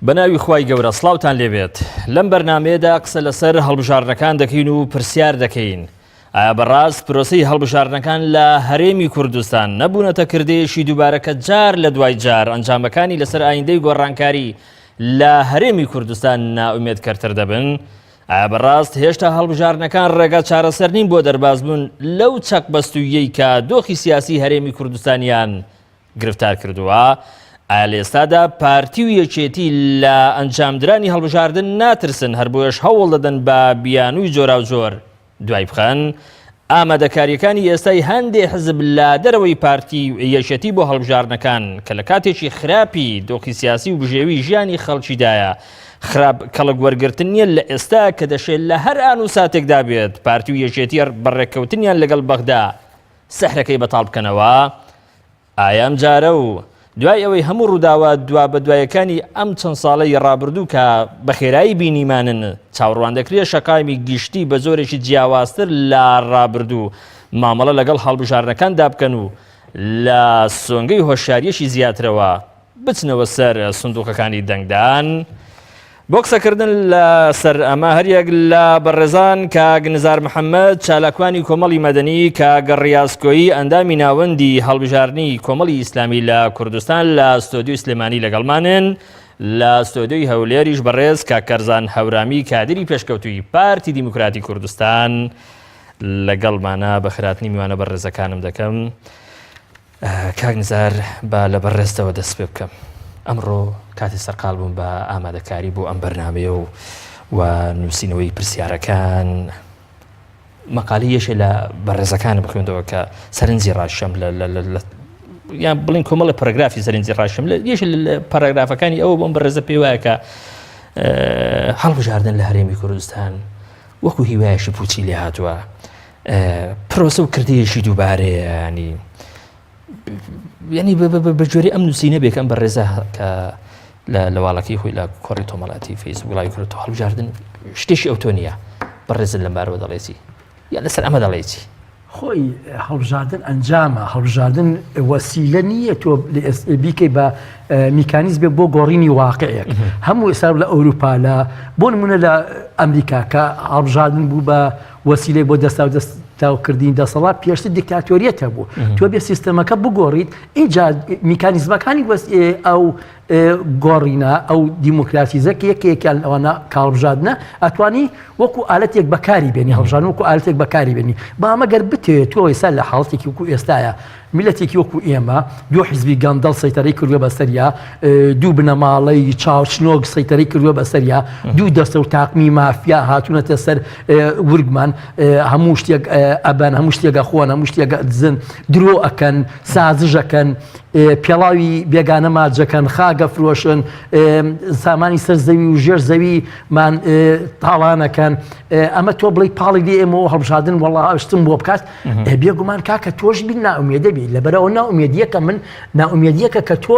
بەناوی خوای گەورە سڵاوتان لێبێت لەم بەرنامەیەدا قسە لەسەر هەڵبژاردنەکان دەکەین و پرسیار دەکەین ئایا بەڕاست پرۆسەی هەڵبژاردنەکان لە هەرێمی کوردستان نەبوونەتە کردەیەکی دووبارە کە جار لە دوای جار ئەنجامەکانی لەسەر ئایندەی گۆڕانکاری لە هەرێمی کوردستان نائومێدکەرتر دەبن؟ ئایا بەڕاست هێشتا هەڵبژاردنەکان ڕێگا چارەسەر نین بۆ دەربازبوون لەو چەقبەستووییەی کە دۆخی سیاسی هەرێمی کوردستانیان گرفتار کردووە؟ ئایا لە ئێستادا پارتی و یەکێتی لە ئەنجامدرانی هەڵبژاردن ناترسن هەر بۆیەش هەوڵ دەدەن بە بیانووی جۆراوجۆر دوای بخەن؟ ئامادەکارییەکانی ئێستای هەندێ حزب لە دەرەوەی پارتی و یەکێتی بۆ هەڵبژاردنەکان کە لە کاتێکی خراپی دۆخی سیاسی و بژێوی ژیانی خەڵکیدایە خراپ کەڵک وەرگرتن نییە لە ئێستا کە دەشێت لە هەر ئان و ساتێکدا بێت پارتی و یەکێتی بەڕێککەوتنیان لەگەڵ بەغدا سحرەکەی بەتاڵ بکەنەوە؟ ئایا ئەم جارە و دوای ئەوەی هەموو ڕووداوە دوابەدوایەکانی ئەم چەند ساڵەی ڕابردوو کە بە خێرایی بینیمانن، چاوەڕوان دەکرێت شەقامی گشتی بە جۆرێکی جیاوازتر لە ڕابردوو مامەڵە لەگەڵ هەڵبژاردنەکاندا بکەن و لە سۆنگەی هۆشیارییەکی زیاترەوە بچنەوە سەر سندوقەکانی دەنگدان. بۆ قسەکردن لەسەر ئەمە هەریەک لە بەڕێزان کاک نزار محەممەد چالاکوانی کۆمەڵی مەدەنی کاک ڕیاز کۆیی ئەندامی ناوەندی هەڵبژاردنی کۆمەڵی ئیسلامی لە کوردستان لە ستۆدیۆی سلێمانی لەگەڵمانن لە ستۆدیۆی هەولێریش بەڕێز کاک کەرزان هەورامی کادری پێشکەوتووی پارتی دیموکراتی کوردستان لەگەڵمانە بەخێرهاتنی میوانە بەڕێزەکانم دەکەم. کاک نزار با لە بەڕێزتەوە دەست پێ بکەم. ئەمڕۆ کاتی سەرقاڵ بووم بە ئامادەکاری بۆ ئەم بەرنامەیە و و نووسینەوەی پرسیارەکان مەقالی یەکێ لە بەڕێزەکانم خوێندەوە کە سەرنجی ڕاشم لە لە یان بڵین کۆمەڵی پەرگرافی سەرنجی ڕاشم لە یەکێ لە پەرگرافەکانی ئەوە بۆم بەڕێزە پێی وایە کە هەڵبژاردن لە هەرێمی کوردستان وەکو هیوایەکی پوچی لێ هاتووە پرۆسە و کردەیەکی دووبارەیە ینی ینی بە جۆری ئەم نووسینە بێک ئەم بەڕێزە کە لە واڵەکەی خۆی لە کۆڕی تۆمەڵاتی فەیسبوک بڵاوی کردەوە هەڵبژاردن شتێکی ئەوتۆ نییە بەڕێزت لەم بارەوە دەڵێ چی یا لەسەر ئەمە دەڵێ چی؟ خۆی هەڵبژاردن ئەنجامە هەڵبژاردن وەسیلە نییە تۆ بیکەی بە میکانیزمێک بۆ گۆڕینی واقعێک هەموو ئێستا لە ئەوروپا لە بۆ نمونە لە ئەمریکا کە هەڵبژاردن بوو بە وەسیلەی بۆ دەستا و دەستاوکردنی دەسەڵات پێشتر دیکتاتۆریەت هەبوو تۆ بێ سیستەمەکە بگۆڕیت ئینجا میکانیزمەکانی ئەو گۆڕینە ئەو دیموکراسیزە کە یەکێکیان ئەوانە کاڵبژاردنە ئەتوانی وەکو ئالەتێک بەکاری بێنی هەڵبژاردن وەکو ئالەتێک بەکاری بێنی بەڵام ئەگەر بتەوێت تۆ ئێستا لە حاڵەتێکی وەکو ئێستایا میللەتێکی وەکو ئێمە دوو حیزبی گەندەڵ سەیتەرەی کردووە بەسەریا، دوو بنەماڵەی چاوچنۆک سەیتەرەی کردووە بەسەریا، دوو دەستە و تاقمی مافیا هاتوونەتە سەر ورگمان، هەموو شتێک ئەبەن، هەموو شتێک ئەخۆن، هەموو شتێک ئەدزن، درۆ ئەکەن، سازش ئەکەن، پێڵاوی بێگانە ماجەکەن، خاک ئەفرۆشن، سامانی سەر زەوی و ژێر زەویمان تاڵان ئەکەن. ئەمە تۆ بڵێی پاڵی لێ ئێمەوە هەڵبژاردن وەڵا شتم بۆ بکات، بێگومان کاکە تۆش بی نائومێدە بی لەبەرەوە نائومێدیەکە من نائومێدیەکە کە تۆ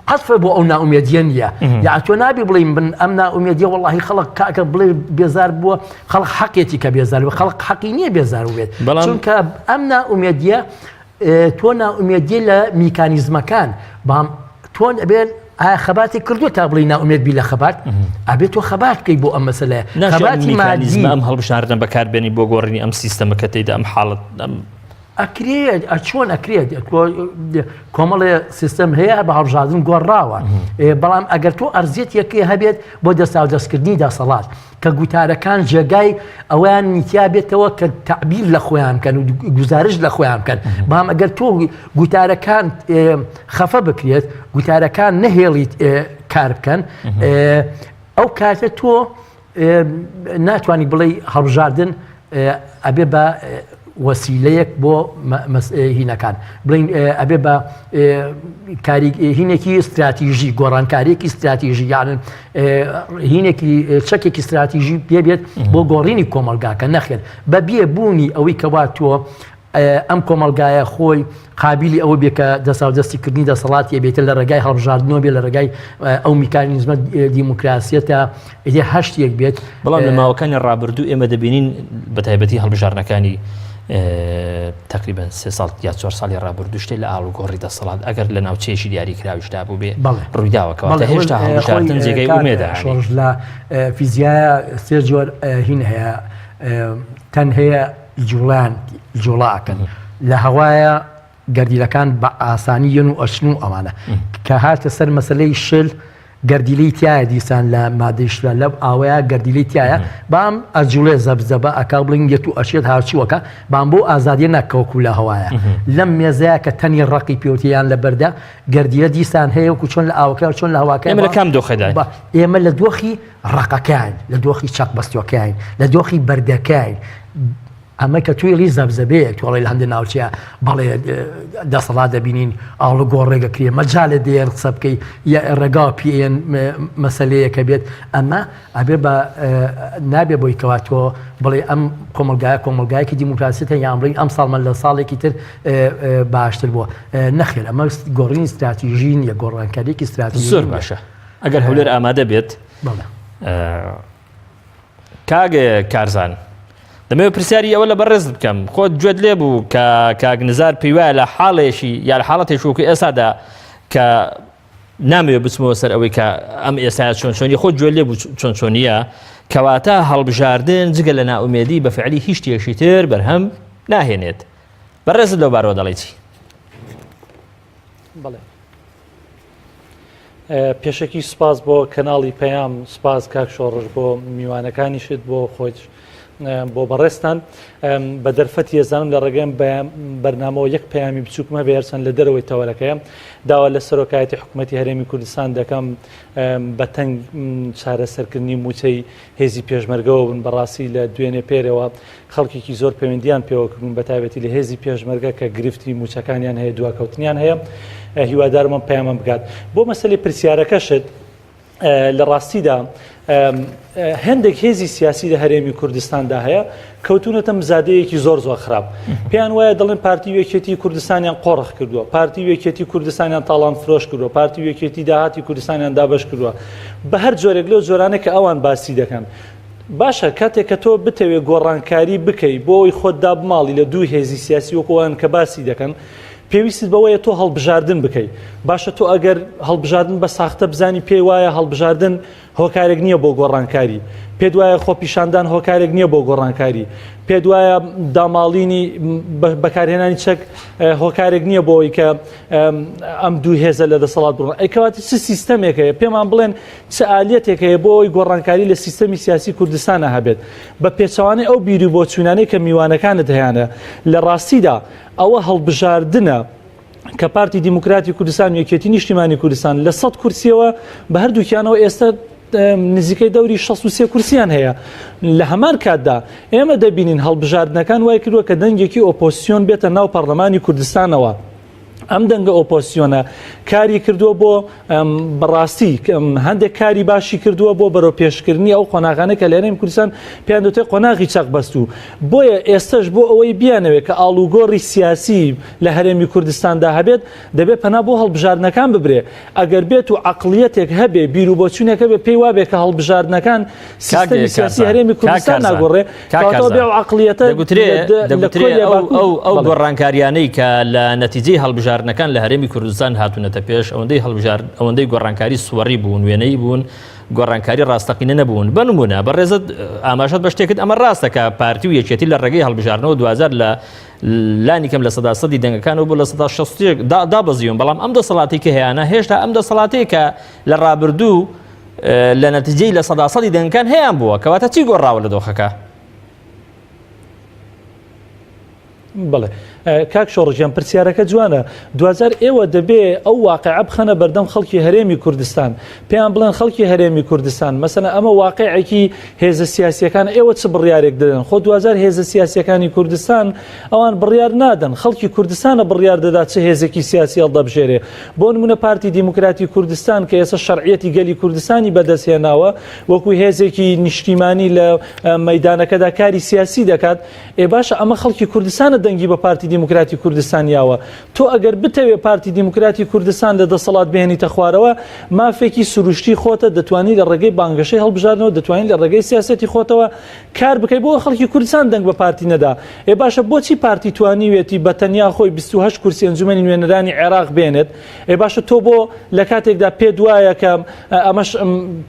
قەتفە بۆ ئەو نائومێدیە نییە یا تۆ نابی بڵێ من ئەم نائومێدیە وەڵی خەڵک کاکە بڵێ بێزار بووە خەڵک حەقێتی کە بێزار بوو خەڵک حەقی نییە بێزار بێت بەڵام چونکە ئەم نائومێدیە تۆ نائومێدیە لە میکانیزمەکان بام تۆ ئەبێت ئایا خەباتی کردووە تا بڵێی نائومێد بی لە خەبات؟ ئەبێ تۆ خەبات بکەی بۆ ئەم مەسەلەیە. خەباتی مادی ئەم هەڵبژاردنە بەکاربێنی بۆ گۆڕینی ئەم سیستەمە کە تێیدا ئەم حاڵەت ئەم ئەکرێت چۆن ئەکرێت کۆمەڵێ سیستەم هەیە بە هەڵبژاردن گۆڕاوە بەڵام ئەگەر تۆ ئەرزیەت یەکێ هەبێت بۆ دەستاودەستکردنی دەسەڵات کە گوتارەکان جێگای ئەوەیان نیتیا بێتەوە کە تەعبیر لە خۆیان بکەن و گوزارش لە خۆیان بکەن بەڵام ئەگەر تۆ گوتارەکان خەفە بکرێت گوتارەکان نەهێڵیت کار بکەن ئەو کاتە تۆ ناتوانانی بڵێ هەڵبژاردن ئەبێ بە وەسیلەیەک بۆ هینەکان بڵین ئەبێ بە هینێکی استراتیژی گۆڕانکاریەکی استراتیژی یانن هینێکی چەکێکی استراتیژی پێ بێت بۆ گۆڕینی کۆمەلگاکە نەخێر بە بێ بوونی ئەوەی کەوا تۆ ئەم کۆمەڵگایە خۆی قابیلی ئەوە بێ کە دەساودەستی کردنی دەسەڵاتی بێتە لە ڕێگای هەڵبژاردنەوە بێ لە ڕێگای ئەو میکانیزمە دیموکراسیەتە ئیدی هەر شتێک بێت. بەڵام لە ماوەکانی ڕابردوو ئێمە دەبینین بە تایبەتی هەڵبژاردنەکانی تقریبا سێ ساڵ یا چوار ساڵی ڕابردوو شتێ لە ئاڵوگۆڕی دەسەڵات ئەگەر لە ناوچەیەکی دیاری کراویشدا بوو بێ ڕوویداوە کەواتە هێشتا هەڵبژاردن جێگەی ئومێدە. شۆڕش لە فیزیایە سێ جۆر هین هەیە تەن هەیە جوڵان جوڵا ئەکەن لە هەوایە گەردیلەکان بە ئاسانی یەن و ئەچن و ئەوانە کە هاتە سەر مەسلەی شل گەردیلەی تایە دیسان لە مادەی شلە لەو ئاوەیە گەردیلەی تایە بام ئەجوڵێ زەبزەبە ئەکا بڵین یەت و ئەچێت هاچووەکە بام بۆ ئازادیە ناکەوەکو لە هەوایە لەم مێزەیە کە تەنی ڕەقی پێوتیان لە بەردە گەردیلە دیسان هەیە وەکو چۆن لە ئاوەکە چۆن لە هەواکە ئێمە لە کام دۆخەداین؟ ئێمە لە دۆخی ڕەقەکەین لە دۆخی چەق بەستوەکەین لە دۆخی بەردەکەین ئەمە کە توێڵی زەبزەبەیە تۆڵی لە هەندێک ناوچەیە بەڵێ دەسەڵات دەبینین ئاڵوگۆڕێک دەکرێ مەجالە دێن قسە بکەی یا ڕێگا پێێن مەسلەیەکە بێت ئەمە ئەبێ بە نابێ بۆی کەوا تۆ بڵێ ئەم کۆمەلگایە کۆمەلگایەکی دیموکراسیتە یان بڵین ئەم ساڵمە لە ساڵێکی تر باشتر بووە نەخێر ئەمە گۆڕینی ستراتیژی نیە گۆڕانکاریەکی ستراتیژی زۆر باشە ئەگەر هەولێر ئامادە بێت کاک کارزان دەمەوێت پرسیاری ئەوە لە بەڕێزت بکەم خۆت گوێت لێ بوو کە کاک نزار پێی وایە لە حاڵێکی یا لە حاڵەتێک وەکو ئێستادا کە نامەوێت بچمەوە سەر ئەوەی کە ئەم ئێستا چۆن چۆنی خۆ گوێ لێ بوو چۆن چۆنیە کەواتە هەڵبژاردن جگە لە نائومێدی بە فعلی هیچ شتێکی تر بەرهەم ناهێنێت بەڕێزت لەو بارەوە دەڵێ چی؟ بەڵێ پێشەکی سوپاس بۆ کەناڵی پەیام سوپاس کاک شۆڕش بۆ میوانەکانیشت بۆ خۆت بۆ بەڕێزتان بە دەرفەتی یەزانم لە ڕێگەم بەرنامەوە یەک پەیامی بچووکمە بێ هەرچەند لە دەرەوەی تەوەرەکەیە داوا لە سەرۆکایەتی حکوومەتی هەرێمی کوردستان دەکەم بە تەنگ چارەسەرکردنی موچەی هێزی پێشمەرگەوە بن بەڕاستی لە دوێنێ پێرەوە خەڵکێکی زۆر پەیوەندیان پێوە کردوون بە تایبەتی لە هێزی پێشمەرگە کە گرفتی موچەکانیان هەیە دواکەوتنیان هەیە هیوادارمە پەیامم بگات بۆ مەسەلی پرسیارەکەشت لە ڕاستیدا هەندێک هێزی سیاسی لە هەرێمی کوردستاندا هەیە کەوتونەتە مزادەیەکی زۆر زۆر خراپ پێیان وایە دەڵێن پارتی وێکێتی کوردستانیان قۆڕخ کردووە پارتی وێکێتی کوردستانیان تاڵان فرۆش کردووە پارتی وێکێتی داهاتی کوردستانیان دابش کردووە بە هەر جۆرێک لەو جۆرانە کە ئەوان باسی دەکەن باشە کاتێک کە تۆ بتەوێت گۆڕانکاری بکەی بۆ ئەوی خۆت دابماڵی لە دوو هێزی سیاسی وەکوان کە باسی دەکەن پێویستت بەوەیە تۆ هەڵبژاردن بکەی باشە تۆ ئەگەر هەڵبژاردن بە ساختە بزانی پێی وایە هەڵبژاردن هۆکارێک نییە بۆ گۆڕانکاری پێت وایە خۆپیشاندان هۆکارێک نییە بۆ گۆڕانکاری پێت وایە داماڵینی بەکارهێنانی چەک هۆکارێک نییە بۆ ئەوەی کە ئەم دوو هێزە لە دەسەڵات بڕۆن ئەی کەواتە چ سیستەمێک هەیە پێمان بڵێن چ ئالیەتێک هەیە بۆ ئەوەی گۆڕانکاری لە سیستەمی سیاسی کوردستانە هەبێت بە پێچەوانەی ئەو بیر و بۆچوونانەی کە میوانەکانت هەیانە لە ڕاستیدا ئەوە هەڵبژاردنە کە پارتی دیموکراتی کوردستان و یەکێتی نیشتیمانی کوردستان لە 100 کورسیەوە بە هەردووکیانەوە ئێستا نزیکەی دەوری 63 کورسیان هەیە لە هەمان کاتدا ئێمە دەبینین هەڵبژاردنەکان وای کردووە کە دەنگێکی ئۆپۆسیۆن بێتە ناو پەرلەمانی کوردستانەوە ئەم دەنگە ئۆپۆسیۆنە کاری کردووە بۆ بەڕاستی هەندێک کاری باشی کردووە بۆ بەرەو پێشکردنی ئەو قۆناغانە کە لە هەرێمی کوردستان پێیان دەوترێت قۆناغی چەق بەستوو بۆیە ئێستش بۆ ئەوەی بیانەوێت کە ئاڵوگۆڕی سیاسی لە هەرێمی کوردستاندا هەبێت دەبێت پەنا بۆ هەڵبژاردنەکان ببرێ ئەگەر بێت و عەقڵیەتێک هەبێ بیر و بۆچوونێک هەبێ پێی وابێ کە هەڵبژاردنەکان سیستەمی سیاسی هەرێمی کوردستان ناگۆڕێ کاتەوە بێ ئەو عەقڵیەتە دەگوترێ دەگوترێ ئەو ئەو گۆڕانکاریانەی کە لە نەتیجەی هەڵبژاردنەکان لە هەرێمی کوردستان هاتوونەتە پێش ئەوەندەی هەڵبژارد ئەوەندەی گۆڕانکاری سوەڕی بوون وێنەی بوون گۆڕانکاری ڕاستەقینە نەبوون بە نمونە بەڕێزت ئاماژەت بە شتێکت ئەمە ڕاستە کە پارتی و یەکێتی لە ڕێگەی هەڵبژاردنەوە دوجار لە لانی کەم 100% دەنگەکانەوە بۆ 60% دابەزیون بەڵام ئەم دەسەڵاتی کە هەیەە هێشتا ئەم دەسەڵاتەیە کە لە ڕابردوو لە نەتیجەی 100% دەنگەکان هەیان بووە کەواتە چی گۆڕاوە لە دۆخەکە؟ بەڵێ کاک شۆڕش گیان پرسیارەکە جوانە دواجار ئێوە دەبێ ئەو واقعە بخەنە بەردەم خەڵکی هەرێمی کوردستان پێیان بڵێن خەڵکی هەرێمی کوردستان مەسەلەن ئەمە واقعێکی هێزە سیاسیەکان ئێوە چ بڕیارێک دەدەن خۆ دواجار هێزە سیاسیەکانی کوردستان ئەوان بڕیار نادەن خەڵکی کوردستانە بڕیار دەدات چ هێزێکی سیاسی هەڵدەبژێرێ بۆ نمونە پارتی دیموکراتی کوردستان کە ئێستا شەرعیەتی گەلی کوردستانی بەدەستهێناوە وەکو هێزێکی نیشتیمانی لە مەدانەکەدا کاری سیاسی دەکات ئێ باشە ئەمە خەڵکی کوردستانە. دەنگی بە پارتی دیموکراتی کوردستان یاوە. تۆ ئەگەر بتەوێ پارتی دیموکراتی کوردستان لە دەسەڵات بهێنیتە خوارەوە، مافێکی سروشتی خۆتە، دەتوانی لە ڕێگەی بانگەشەی هەڵبژاردنەوە، دەتوانی لە ڕێگەی سیاسەتی خۆتەوە کار بکەی بۆ خەڵکی کوردستان دەنگ بە پارتی نەدا. ئێ باشە بۆچی پارتی توانیوێتی بە تەنیا خۆی 28 کورسی ئەنجومەنی نوێنەرانی عێراق بێنێت؟ ئێ باشە تۆ بۆ لە کاتێکدا پێت وایە کە ئەمەش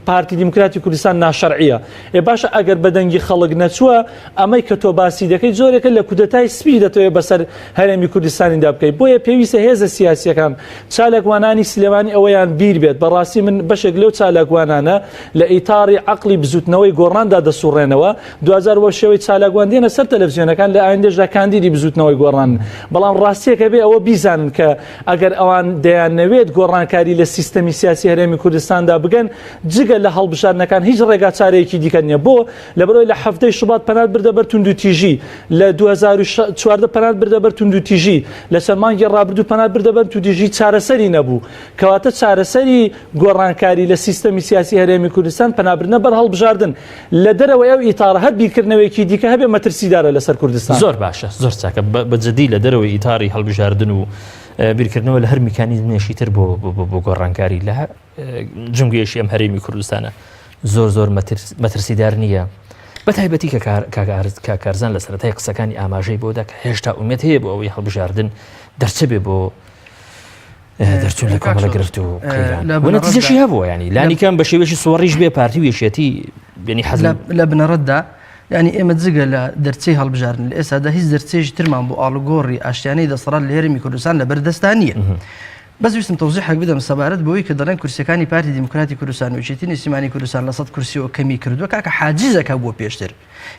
پارتی دیموکراتی کوردستان ناشەرعیە؟ ئێ باشە ئەگەر بە دەنگی خەڵک نەچووە ئەمەی کە تۆ باسی دەکەی جۆرێکە لە کودەتای سپی دەتەوێت بەسەر هەرێمی کوردستانیدا بکەیت بۆیە پێویستە هێزە سیاسیەکان چالاکوانانی سلێمانی ئەوەیان بیر بێت بەڕاستی من بەشێک لەو چالاکوانانە لە ئیتاری عەقڵی بزوتنەوەی گۆڕاندا دەسوڕێنەوە دواجار وە شێوەی چالاکوان دێنە سەر تەلەفزیۆنەکان لە ئایندەشدا کاندیدی بزوتنەوەی گۆڕان بەڵام ڕاستیەکە بێ ئەوە بیزانن کە ئەگەر ئەوان دەیانەوێت گۆڕانکاری لە سیستەمی سیاسی هەرێمی کوردستاندا بگەن جگە لە هەڵبژاردنەکان هیچ ڕێگا چارەیەکی دیکە نییە بۆ لەبەرئەوەی لە حەڤدەی شوبات پەنات بردە بەر توندوتیژی، لە 2014 پەنات بردە بەر توندوتیژی، لە چەند مانگی ڕابردوو پەنات بردە بەر توندوتیژی چارەسەری نەبوو. کەواتە چارەسەری گۆڕانکاری لە سیستەمی سیاسی هەرێمی کوردستان پەنابردنە بەر هەڵبژاردن. لە دەرەوەی ئەو ئیتارە هەر بیرکردنەوەیەکی دیکە هەبێ مەترسیدارە لەسەر کوردستان. زۆر باشە، زۆر چاکە. بە جدی لە دەرەوەی ئیتاری هەڵبژاردن و بیرکردنەوە لە هەر میکانیزمێکی تر بۆ گۆڕانکاری لە جمگەیەشی ئەم هەرێمی کوردستانە زۆر زۆر مەترسیدار نییە بە تایبەتی کە کاکارزان لە سەرەتای قسەکانی ئاماژەی بۆدا کە هێشتا ئومێت هەیە بۆ ئەوەی هەڵبژاردن دەرچبێ بۆ دەرچوون لە کۆمەڵە گرفت و نەتیجەشی هەبووە ینی لانیکەم بە شێوەیەکی سۆڕیش بێ پارتی و یەکێتی بێنی حەز لە بنەڕەتدا یعنی ئێمە جگە لە دەرچەی هەڵبژاردن لە ئێستادا هیچ دەرچەیەکی ترمان بۆ ئاڵوگۆڕی ئاشتیانەی دەسەڵات لە هەرێمی کوردستان لە بەردەستا نییە. بەس ویستم تەوزیحێک بدەم سەبارەت بەوەی کە دەڵێن کورسیەکانی پارتی دیموکراتی کوردستان و یەکێتی نیشتیمانی کوردستان لە سەد کورسیەوە کەمی کردووە کاکە حاجزەکە بووە پێشتر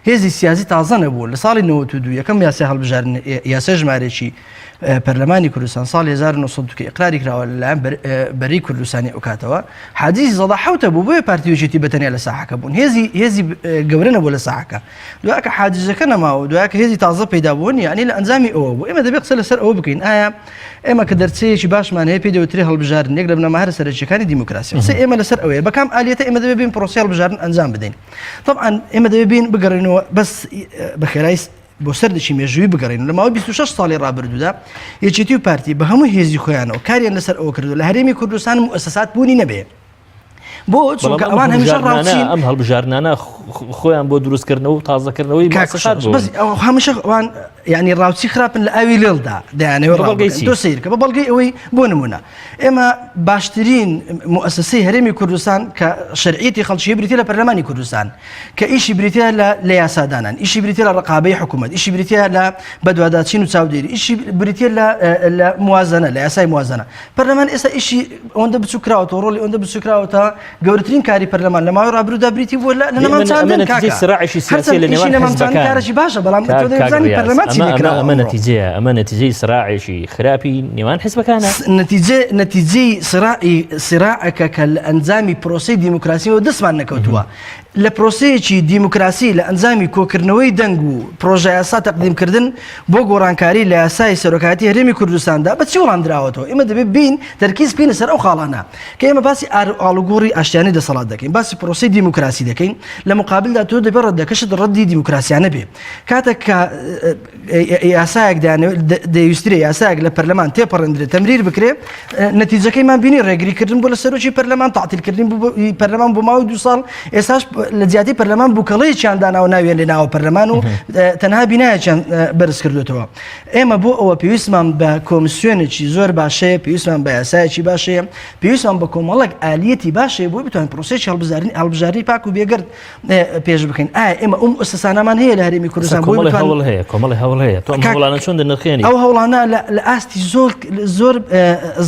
هێزی سیاسی تازە نەبوو لە ساڵی 92 یەکەم یاسای هەڵبژاردن یاسای ژمارێکی پەرلەمانی کوردستان ساڵی 1900 کە ئیقراری کراوە لەلایەن بەرەی کوردستانی ئەو کاتەوە حاجزی سەدا حەوتە بوو بۆیە پارتی و یەکێتی بە تەنیا لە ساحەکە بوون هێزی هێزی گەورە نەبوو لە ساحەکە دوای کە حاجزەکە نەماوە دوای کە هێزی تازە پەیدا بوون یعنی لە ئەنجامی ئەوە بوو ئێمە دەبێت قسە لەسەر ئەوە بکەین ئایا ئێمە کە دەرچەیەکی باشمان هەیە پێی دەوترێ هەڵبژاردن یەک لە بنەما هەرە سەرەکییەکانی دیموکراسی قسەی ئێمە لەسەر ئەوەیە بە کام ئالیەتە ئێمە دەبێت بین پرۆسەی هەڵبژاردن ئەنجام بدەین طبعا ئێمە دەبێت بین بگەڕێنەوە بەس بە خێرایی بۆ سەردێکی مێژووی بگەڕێن لە ماوەی 26 ساڵی ڕابردوودا یەکێتی و پارتی بە هەموو هێزی خۆیانەوە کاریان لەسەر ئەوە کردو لە هەرێمی کوردستان موئەسەسات بوونی نەبێ بۆ چونکە ئەوان هەمیشە ڕاوچین ئەم هەڵبژاردنانە خۆیان بۆ دروستکردنەوە و تازەکردنەوەی هەمیشە ئەوان یعنی ڕاوچی خراپن لە ئاوی لێڵدا دەیانەوە بەڵگەی تۆ سیرکە بە بەڵگەی ئەوەی بۆ نمونە ئێمە باشترین موسسەی هەرێمی کوردستان کە شەرعیەتی خەڵکی بریتە لە پەرلەمانی کوردستان کە ئیشی بریتە لە لە یاسادانان ئیشی بریتە لە ڕقابەی حکوومەت ئیشی بریتە لە بەدواداچین و چاودێری ئیشی بریتە لە موازنە لە یاسای موازنە پەرلەمان ئێستا ئیشی ئەوەندە بچوک کراوەتەوە ڕۆڵی ئەوەندە بچوک کراوەتە گەورەترین کاری پەرلەمان لە ماوەی ڕابردوودا بریتی بووە لە نەمامچاندن کاکە سراعێکی سیاسی لە نێوان حزبەکان کارێکی باشە بەڵام تۆ دەزانی پەرلەمان چی لێکراوە ئەمە نەتیجەیە ئەمە نەتیجەی سراعێکی خراپی نێوان حزبەکانە نەتیجە نەتیجەی سراعی سراعەکە کە لە ئەنجامی پرۆسەی دیموکراسیەوە دەستمان نەکەوتووە لە پرۆسەیەکی دیموکراسی لە ئەنجامی کۆکردنەوەی دەنگ و پرۆژەیاسا تەقدیمکردن بۆ گۆڕانکاری لە یاسای سەرۆکایەتی هەرێمی کوردستاندا بە چی وەڵام دراوەتەوە؟ ئێمە دەبێت بین تەرکیز بکەینە سەر ئەو خاڵانە کە ئێمە باسی ئاڵوگۆڕی ئاشتیانەی دەسەڵات دەکەین، باسی پرۆسەی دیموکراسی دەکەین، لە مقابلدا تۆ دەبێت ڕەدەکەشت ڕەدی دیموکراسیانە بێ. کاتێک کە یاسایەک دەیویسترێ یاسایەک لە پەرلەمان تێپەڕێندرێ تەمریر بکرێ نەتیجەکەیمان بینی ڕێگریکردن بۆ لە سەرۆکی پەرلەمان تاعتیلکردن پەرلەمان بۆ ماوەی دو ساڵ ئێستاش لە جیاتی پەرلەمان بووکەڵەیەکیان داناوە ناویان لێ ناوە پەرلەمان و تەنها بینایەکیان بەرز کردوێتەوە ئێمە بۆ ئەوە پێویستمان بە کۆمسیۆنێکی زۆر باشەیە پێویستمان بە یاسایەکی باشەیە پێویستمان بە کۆمەڵک ئالیەتی باشەیە بۆی بتوانین پرۆسێکی هەڵبژاردنی هەڵبژاردنی پاک و بێگەرد پێش بکەین ئایا ئێمە ئەو موئەسەسانەمان هەیە لە هەرێمی کوردستان بۆی کۆمەڵی هەوڵ هەیە کۆمەڵی هەوڵ هەیە تۆ ئەم هەوڵانە چۆن دەنرخێنی ئەو هەوڵانە لە ئاستی زۆر زۆر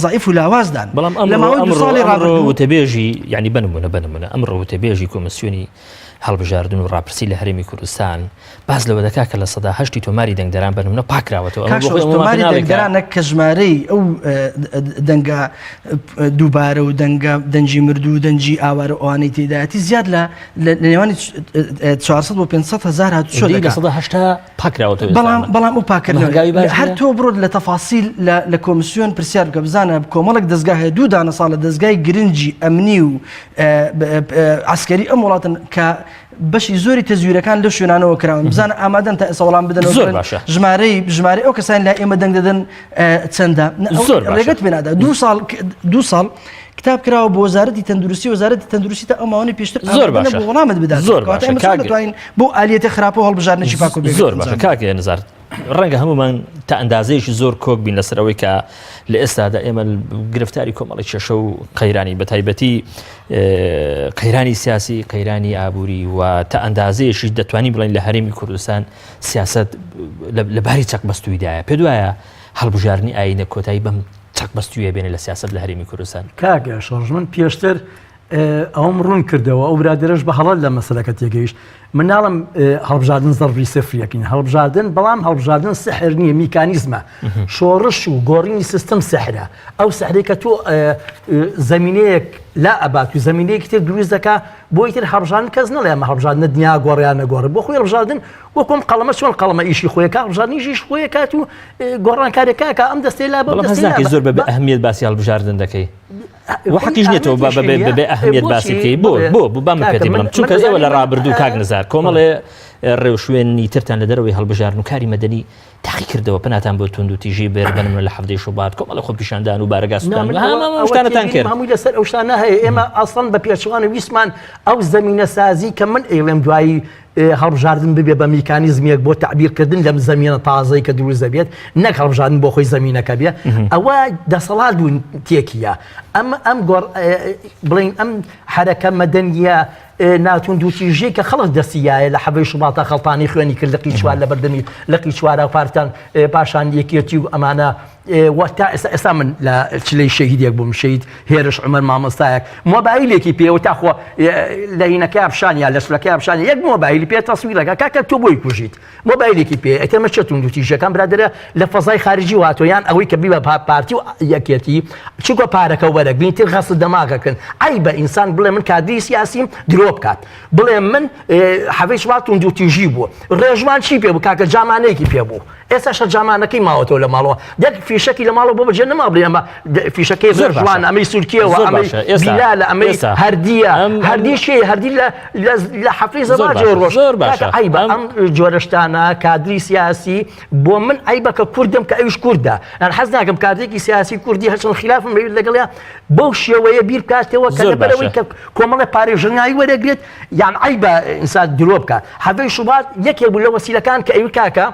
زەعیف و لاوازدان بەڵام ئەم لە ماوەی دوو ساڵی ڕابردوو وتەبێژی یعنی بنمونە بنمونە ئەمڕۆ وتەبێژی کۆمسیۆنی هەڵبژاردن و ڕاپرسی لە هەرێمی کوردستان باس لەوە دەکا کە لە سەدا هەشتی تۆماری دەنگدەران بەنمونە پاکراوەتەوە ئەمە بۆ خۆی تۆماری دەنگدەرانە کە ژمارەی ئەو دەنگە دووبارە و دەنگە دەنگی مردوو و دەنگی ئاوارە و ئەوانەی تێدایەتی زیاد لە لە نێوانی 400 بۆ 500 هەزار هاتوچۆ دەکات. 80% پاکراوەتەوە بەڵام بەڵام ئەو پاکردنەوە هەنگاوی باش هەر تۆ بڕۆت لە تەفاسیل لە لە کۆمسیۆن پرسیار بکە بزانە کۆمەڵێک دەزگا هەیە دوو دانە ساڵە دەزگای گرنگی ئەمنی و عەسکەری ئەم وڵاتن. کە بەشی زۆری تەزویرەکان لەو شوێنانەوە کراون بزانە ئامادەن تا ئێستا وەڵام بدەنەوە زۆر بڵێن باشە. ژمارەی ژمارەی ئەو کەسان لای ئێمە دەنگ دەدەن چەندە نە، ئەو زۆر باشە. ڕێگەت پێ نادا دوو ساڵ دوو ساڵ کتاب کراوە بۆ وەزارەتی تەندروستی وەزارەتی تەندروستی تا ئەو ماوەی پێشتر زۆر ئامادە باشە. نەبوو وەڵامت بدات زۆر کەواتە باشە. ئێمە چۆن کاک- دەتوانین بۆ ئالیەتە خراپە و هەڵبژاردنێکی پاک و بێگەرد زۆر باشە ئەنجام بدەین؟ کاک نزار ڕەنگە هەمومان تا ئەندازەیەکی زۆر کۆک بین لەسەر ئەوەی کە لە ئێستادا ئێمە گرفتاری کۆمەڵی کێشە و قەیرانی بە تایبەتی قەیرانی سیاسی قەیرانی ئابووری و تا ئەندازەیەکی دەتوانین بڵێن لە هەرێمی کوردستان سیاست لە باری چەق بەستوویدایە پێ دوایە هەڵبژاردننی ئاینە کۆتایی بەم چەق بەستویە بێنێ لە سیاست لە هەرێمی کوردستان. کاک شۆڕش من پێشتر ئەوەم ڕوون کردەوە ئەو برادەرەش بە هەڵە لە مەسەلەکە تێگەیشت من ناڵم هەڵبژاردن زەربی سفریەکەین هەڵبژاردن بەڵام هەڵبژاردن سحر نییە میکانیزمە شۆڕش و گۆڕینی سیستم سحرە ئەو سحرێک کە تۆ زمینەیەک لا ئەبات و زمینەیەکی تر دروست دەکا بۆی تر هەڵبژاردن کەس نەڵێ ئەمە هەڵبژاردنە دنیا گۆڕیان نەگۆڕێ بۆ خۆی هەڵبژاردن وەکم قەڵەمە چۆن قەڵەمە ئیشی خۆیەکە هەڵبژاردنیش ئیش خۆیەکات و گۆڕانکاریەکە ئەم دەستەی لا بەڵام هەست ناکەی زۆر بە ئەهمیەت باسی هەڵبژاردن دەکەی و حەقیش نییە تۆ بەبێ ئەهمیەت باسی بکەی بۆ بۆ بۆ با من پێتی بڵێم چونکە ئێوە لە ڕابردوو کاک نزار کۆمەڵێ ڕێوشوێنی ترتان لە دەرەوەی هەڵبژاردن و کاری مەدەنی تاقی کردەوە پەناتان بۆ توندوتیژی بێر بنمە لە حەفتەی شوبات کۆمەڵە خۆپیشاندان و بارەگا سوتان شتانتان کرد هەمووی لەسەر ئەو شتانە هەیە ئێمە ئەسڵەن بە پێچەوانە ویستمان ئەو زەمینەسازی کە من ئەیڵێم دوایی هەڵبژاردن ببێ بە میکانیزمێک بۆ تەعبیرکردن لەم زەمینە تازەی کە دروست دەبێت نەک هەڵبژاردن بۆ خۆی زەمینەکە بێ ئەوە دەسەڵات بوون تێکیە ئەم ئەم گۆڕ بڵین ئەم حرەکە مەدەنیە ناتوندوتیژی کە خەڵک دەستیایە لە حەبەی شوباتە خەڵتانی خوێنی کرد لقی چوار لە بەردەمی لقی چوارە و پارتان پاشان یەکێتی و ئەمانە وە تا ئێستا ئێستا من لە چلەی شەهیدێک بووم شەهید هێرش عومەر مامۆستایەک مۆبایلێکی پێوە تا خۆ لە هینەکەیا پیشانیا لە سلەکەیا پیشانیا یەک مۆبایلی پێ تەسویرەکە کاکە تۆ بۆی کوژیت مۆبایلێکی پێ ئەتەمە چە توندوتیژەکان برادەرە لە فەزای خارجی واتۆ یان ئەوەی کە بیبە پارتی و یەکێتی چونکە پارەکە وەرەگرین تر غەسل دەماغەکەن عەیبە ئینسان بڵێ من کادری سیاسیم درۆ بکات بڵێ من حەڤەی شوبات توندوتیژی بوو ڕێژوان چی پێ بوو کاکە جامانەیەکی پێ بوو ئێستاش هەر جامانەکەی ماوەتەوە لە ماڵەوە دەک فیشەکی لە ماڵەوە بۆ بەجێ نەما بڵێ ئەمە فیشەکەی زۆر باشە. ڕێژوان ئەمەی سورکیەوە زۆر ئەمەی باشە. ئێستا- بیلالە ئەمەی ئێستا. هەردیە ئەم- هەردی شێ هەردی لە لە لە حەفلەی زۆر زەواجەوە باشە. ڕۆشت زۆر باشە. کاکە عەیبە ئەم- ئەم جۆرە شتانە کادری سیاسی بۆ من عەیبە کە کوردم کە ئەویش کوردە یان حەز ناکەم کادرێکی سیاسی کوردی هەرچەند خلافم هەیە لەگەڵیا بەو شێوەیە بیر بکاتەوە کە زۆر لەبەرئەوەی باشە. کە کۆمەڵێ پارەی ژنایی وەرەگرێت یان عەیبە ئینسان درۆ بکات حەڤەی شوبات یەکێک بوو لە وەسیلەکان کە ئەوی کاکە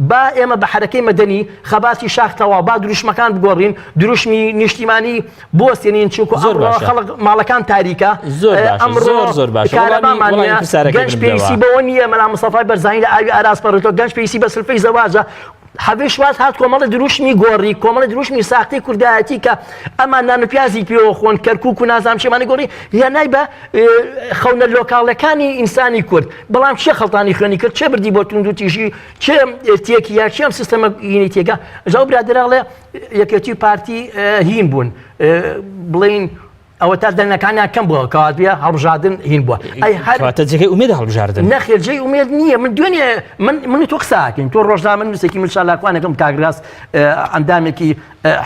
با ئێمە بە حەرەکەی مەدەنی خەباتی شاخ تەواو با دروشمەکان بگۆڕین دروشمی نیشتیمانی بوەستێنین چونکو زۆر ئەمڕۆ باشە. خەڵک ماڵەکان تاریکە زۆر باشە، ئەمڕۆ زۆر زۆر باشە. وەڵامی- کارەبامان وەڵامی نییە پرسیارەکەی گەنج منم پێویستی بدەوە. بەوە نییە مەلا مستەفای بەرزانی لە ئاوی ئاراس پەڕێتەوە گەنج پێویستی بە سلفەی زەواجە حەڤەی شوبات هات کۆمەڵی دروشمی گۆڕی کۆمەڵی دروشمی ساختەی کوردایەتی کە ئەمان نان و پیازی پێوە خۆن کەرکوک و نازانم چیمانی گۆڕی هێنای بە خەونە لۆکاڵەکانی ئینسانی کورد بەڵام کێ خەڵتانی خوێنی کرد کێ بردی بۆ توندوتیژی کێ تێکی یا کێ ئەم سیستەمە هینی تێکا جا ئەو برادەرە ئەڵێ یەکێتی و پارتی هین بوون بڵین ئەوە تا دەنگەکانیان کەم بووە کەواتە هەڵبژاردن هین بووە ئەی هەر کەواتە جێگەی ئومێدە هەڵبژاردن نەخێر جێی ئومێد نییە من دوێنێ من من و تۆ قساکەین تۆ ڕۆژنامە نووسێکی من چالاکوانێکم کاگراس ئەندامێکی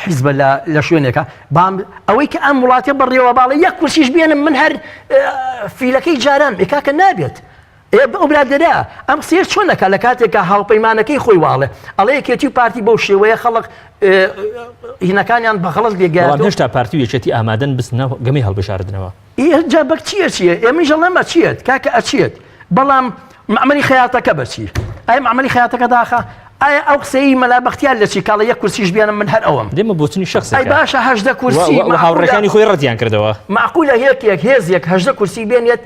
حیزبە لە لە شوێنێکە بام ئەوەی کە ئەم وڵاتە بەڕێوە باڵە یەک کورسیش بێنم من هەر فیلەکەی جاران کاکە نابێت ئێ ئەو برادەرە ئەم قسەیە چۆن ئەکا لە کاتێکا هاوپەیمانەکەی خۆی واڵێ ئەڵێ یەکێتی و پارتی بەو شێوەیە خەڵک هینەکانیان بە غەڵەت بەڵام لێگەیاندو هێشتا پارتی و یەکێتی ئامادەن بچنە گەمەی هەڵبژاردنەوە. ئێ جا بە چی ئەچیە؟ ئێ منیش ئەڵێم ئەچێت کاکە ئەچێت بەڵام مەعمەلی خەیاتەکە بە چی؟ ئایا مەعمەلی خەیاتەکە داخە؟ ئایا ئەو قسەی مەلا بەختیار لە چی کاڵە یەک کورسیش بێنم من هەر ئەوەم. دێمە بۆچونی ئەی شەخسێکە باشە 18 و کورسی و مەعقولە هاوڕێکانی خۆی ڕەتیان کردەوە. مەعقولە یەکێک هێزێک 18 کورسی بێنێت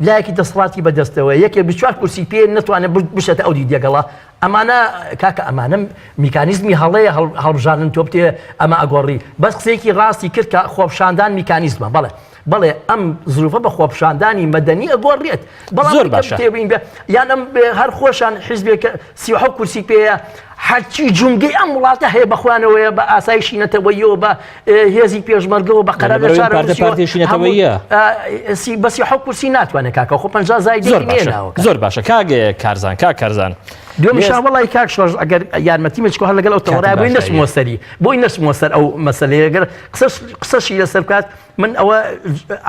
لایەکی دەسەڵاتی بەدەستەوەیە یەکێ 24 کورسی پێ نەتوانێت بچێتە ئەو دیدەگەڵە ئەمانە کاکە ئەمانە میکانیزمی هەڵەیە هەڵبژاردن تۆ بتێ ئەمە ئەگۆڕی بەس قسەیەکی ڕاستی کرد کە خۆپشاندان میکانیزمە بەڵێ بەڵێ ئەم زروفە بە خۆپشاندانی مەدەنی ئەگۆڕێت بەڵام زۆر باشە تێبین بێ یان ئەم هەر خۆشان حیزبێک 37 کورسی پێیە هەرچی جومگەی ئەم وڵاتە هەیە بە خۆیانەوەیە بە ئاسایشی نەتەوەییەوە بە هێزی پێشمەرگەوە بە قەرار لە لەبەرئەوەی چارە پارتە نووسیوە پارتێکی هەموو نەتەوەییە. سی بە 37 کورسی ناتوانێت کاکە خۆ 50 زایدێکی زۆر نییە باشە ناوەکە زۆر باشە کاک کارزان کاک کارزان. دوێنێ وەڵی کاک شۆڕش ئەگەر یارمەتی مەچکۆ هەر لەگەڵ ئەو تەوەرای بۆی نەچمەوە سەری بۆی نەچمەوە سەر ئەو مەسەلەیە گەر قسەش قسەشی لەسەر بکات من ئەوە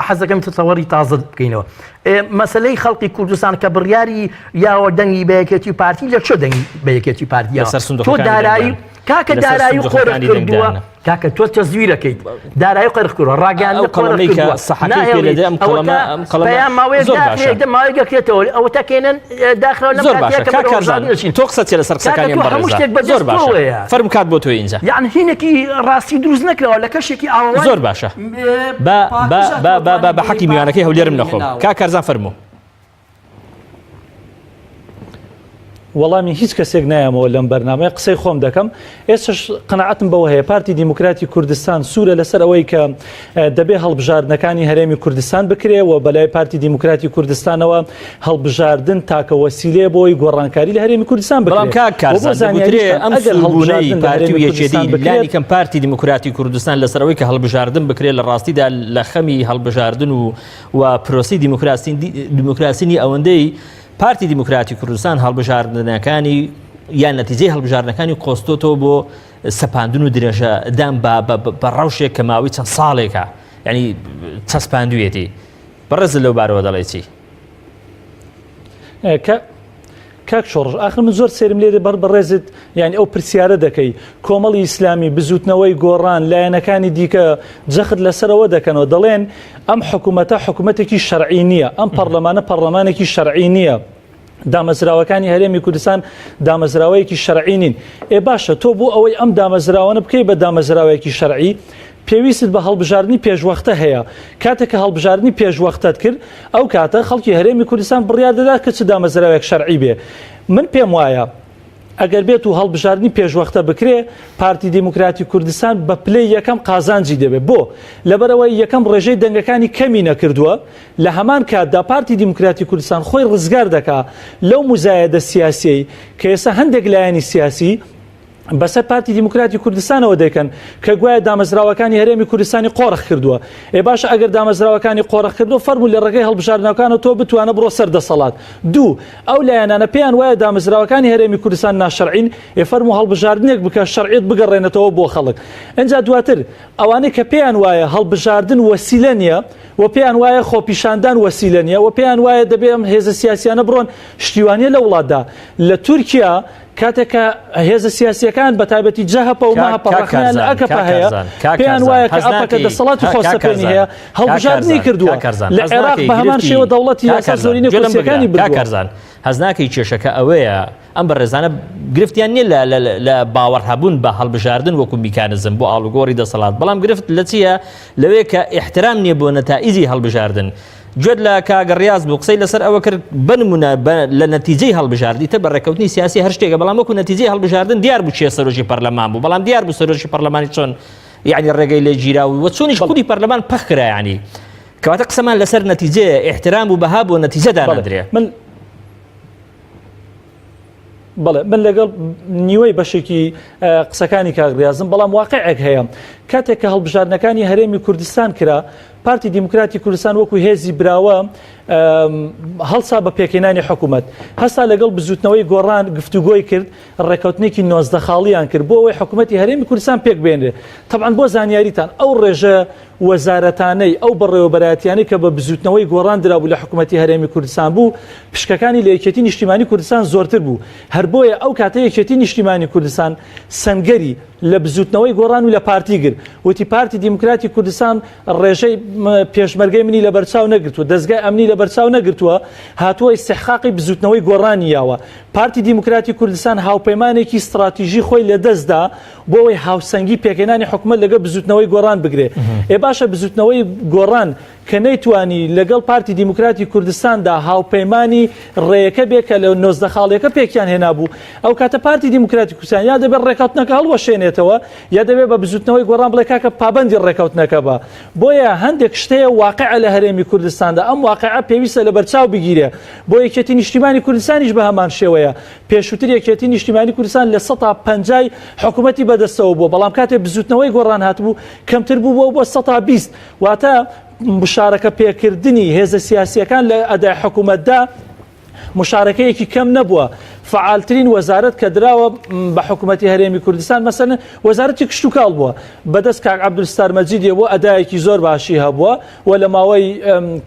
حەزەکەم تەوەری تازە بکەینەوە مەسلەی خەڵکی کوردستان کە بڕیاری یاوە دەنگی بە یەکێتی و پارتی لە چۆ دەنگی بە یەکێتی پارتی تۆ دارایی کاکە دارایی قۆرخ کردووە کاکە تۆ تەزویرەکەیت دارایی قەرخ کردووە ڕاگەیاندن قۆرخ کردووە ماوەیەک دەکرێتەوە ئەوە تەکێنن داخراو لەم زۆر باشە کاک کارزان تۆ قسە چیە لەسەر قسەکانی ئەم هەموو شتێک بەڕێزە زۆر باشە فەرموو کات بۆ تۆ ئینجا یان هینێکی ڕاستی دروست نەکراوە لە کەشێکی ئاوەوە زۆر باشە با با با با با بە حەقی میوانەکەی هەولێرم نەخۆم کاک کارزان فەرموو وەڵامی هیچ کەسێک نایەمەوە لەم بەرنامەیە قسەی خۆم دەکەم ئێستش قەناعەتم بەوە هەیە پارتی دیموکراتی کوردستان سوورە لەسەر ئەوەی کە دەبێ هەڵبژاردنەکانی هەرێمی کوردستان بکرێ و بەلای پارتی دیموکراتی کوردستانەوە هەڵبژاردن تاکە وەسیلەیە بۆی گۆڕانکاری لە هەرێمی کوردستان بکرێ بەڵام کاک کارزان دەگوترێ ئەم سووربوونەی پارتی و یەکێتی لانی کەم پارتی دیموکراتی کوردستان لەسەر ئەوەی کە هەڵبژاردن بکرێت لە ڕاستیدا لە خەمی هەڵبژاردن و و پرۆسەی دیموکراسی دیموکراسی نیە ئەوەندەی پارتی دیموکراتی کوردستان هەڵبژاردنەکانی یان نەتیجەی هەڵبژاردنەکانی قۆستۆتەوە بۆ سەپاندن و درێژە دان بە ڕەوشێک کە ماوەی چەند ساڵێکە ینی چەسپاندویەتی بەڕێز لەو بارەوە دەڵێ چی؟ کە کاک شۆڕش ئاخر من زۆر سێرم لێ بەر بەڕێزت یعنی ئەو پرسیارە دەکەی کۆمەڵی ئیسلامی بزوتنەوەی گۆڕان لایەنەکانی دیکە جەخت لەسەرەوە دەکەنەوە دەڵێن ئەم حکوومەتە حکوومەتێکی شەرعی نییە ئەم پەرلەمانە پەرلەمانێکی شەرعی نییە دامەزراوەکانی هەرێمی کوردستان دامەزراوەیەکی شەرعی نین ئێ باشە تۆ بۆ ئەوەی ئەم دامەزراوانە بکەی بە دامەزراوەیەکی شەرعی پێویستت بە هەڵبژاردنی پێشوەختە هەیە کاتێک کە هەڵبژاردنی پێشوەختەت کرد ئەو کاتە خەڵکی هەرێمی کوردستان بڕیار دەدات کە چ دامەزراوێک شەرعی بێ من پێم وایە ئەگەر بێت و هەڵبژاردنی پێشوەختە بکرێ پارتی دیموکراتی کوردستان بە پلەی یەکەم قازانجی دەبێت بۆ لەبەرەوەی یەکەم ڕێژەی دەنگەکانی کەمی نەکردووە لە هەمان کاتدا پارتی دیموکراتی کوردستان خۆی ڕزگار دەکا لەو مزایەدە سیاسیەی کە ئێستا هەندێک لایەنی سیاسی بەسەر پارتی دیموکراتی کوردستانەوە دەیکەن کە گوایە دامەزراوەکانی هەرێمی کوردستانی قۆرخ کردووە. ئێ باشە ئەگەر دامەزراوەکانی قۆرخ کردووە فەرموو لە ڕێگەی هەڵبژاردنەکانەوە تۆ بتوانە بڕۆ سەر دەسەڵات. دوو، ئەو لایەنانە پێیان وایە دامەزراوەکانی هەرێمی کوردستان ناشەرعین، ئێ فەرموو هەڵبژاردنێک بکە شەرعیەت بگەڕێنێتەوە بۆ خەڵک. ئینجا دواتر ئەوانەی کە پێیان وایە هەڵبژاردن وەسیلە نییە و پێیان وایە خۆپیشاندان وەسیلە نییە و پێیان وایە دەبێ ئەم هێزە سیاسیانە بڕۆن شتیوانیە لە وڵاتدا لە تورکیا کاتێک کە هێزە سیاسییەکان بە تایبەتی جەهەپە و مەهەپە ڕەخنەیان لە ئەکەپە هەیە، پێیان وایە کە ئەپەکە دەسەڵاتی خۆسەپێنی هەیە، هەڵبژاردنی کردووە. لە عێراق بە هەمان شێوە دەوڵەتی یاسا زۆرینەی کورسییەکانی بردووە. کارزان هەست ناکەی کێشەکە ئەوەیە ئەم بەڕێزانە گرفتیان نییە لە باوەڕ هەبوون بە هەڵبژاردن وەکو میکانزم بۆ ئاڵوگۆڕی دەسەڵات، بەڵام گرفت لە چییە؟ لەوەیە کە ئیحترام نییە بۆ نەتائیجی هەڵبژاردن. گوێت لە کاک ڕیاز بوو قسەی لەسەر ئەوە کرد بنمونە لە نەتیجەی هەڵبژاردی تر بە ڕێککەوتنی سیاسی هەر شتێکە بەڵام وەکو نەتیجەی هەڵبژاردن دیار بوو کێ سەرۆکی پەرلەمان بوو بەڵام دیار بوو سەرۆکی پەرلەمانی چۆن یعنی ڕێگەی لێ گیرا و چۆنیش خودی پەرلەمان پەخ کرا یعنی کەواتە قسەمان لەسەر نەتیجەیە ئیحترام و بەها بۆ نەتیجە دانادرێ من بەڵێ من لەگەڵ نیوەی بەشێکی قسەکانی کاک ڕیازم بەڵام واقعێک هەیە کاتێک کە هەڵبژاردنەکانی هەرێمی کوردستان کرا پارتی دیموکراتی کوردستان وەکو هێزی براوە هەڵسا بە پێکهێنانی حکوومەت هەستا لەگەڵ بزوتنەوەی گۆڕان گفتوگۆی کرد ڕێککەوتنێکی 19 خاڵیان کرد بۆ ئەوەی حکوومەتی هەرێمی کوردستان پێک بێنرێ تەبعەن بۆ زانیاریتان ئەو ڕێژە وەزارەتانەی ئەو بەڕێوەبەرایەتیانەی کە بە بزوتنەوەی گۆڕان درابوو لە حکومەتی هەرێمی کوردستان بوو، پشکەکانی لە یەکێتی نیشتیمانی کوردستان زۆرتر بوو. هەر بۆیە ئەو کاتە یەکێتی نیشتیمانی کوردستان سەنگەری لە بزوتنەوەی گۆڕان و لە پارتی گرت. وتی پارتی دیموکراتی کوردستان ڕێژەی پێشمەرگەی منی لەبەرچاو نەگرتووە، دەزگای ئەمنی لەبەرچاو نەگرتووە، هاتووە ئیستحقاقی بزوتنەوەی گۆڕانی یاوە. پارتی دیموکراتی کوردستان هاوپەیمانێکی ستڕاتیژی خۆی لەدەستدا بۆ ئەوەی هاوسەنگی پێکهێنانی حکومەت لەگەڵ بزوتنەوەی گۆڕان بگرێ. ئێ باشە بزوتنەوەی گۆڕان کە نەیتوانی لەگەڵ پارتی دیموکراتی کوردستاندا هاوپەیمانی ڕێیەکە بێ کە لە 19 خاڵیەکە پێکیان هێنابوو ئەو کاتە پارتی دیموکراتی کوردستان یا دەبێت ڕێککەوتنەکە هەڵوەشێنێتەوە یا دەبێت بە بزوتنەوەی گۆڕان بڵێ کاکە پابەندی ڕێککەوتنەکە بە بۆیە هەندێک شتەیە واقعە لە هەرێمی کوردستاندا ئەم واقعە پێویستە لەبەرچاو بگیرێ بۆ یەکێتی نیشتیمانی کوردستانیش بە هەمان شێوەیە پێشووتر یەکێتی نیشتیمانی کوردستان لە سەتا پەنجای حکوومەتی بەدەستەوە بووە، بەڵام کاتێ بزووتنەوەی گۆڕان هاتبوو کەمتر بووبووە بۆ سەتا 20 واتە مشارەکە پێکردنی هێزە سیاسییەکان لە ئەدای حکوومەتدا مشارەکەیەکی کەم نەبووە. فەعالترین وەزارەت کە دراوە بە حکوومەتی هەرێمی کوردستان مەسەلەن وەزارەتی کشتوکاڵ بووە بەدەست کاک عەبدولستار مەجیدیەوە ئەدایەکی زۆر باشی هەبووە و لە ماوەی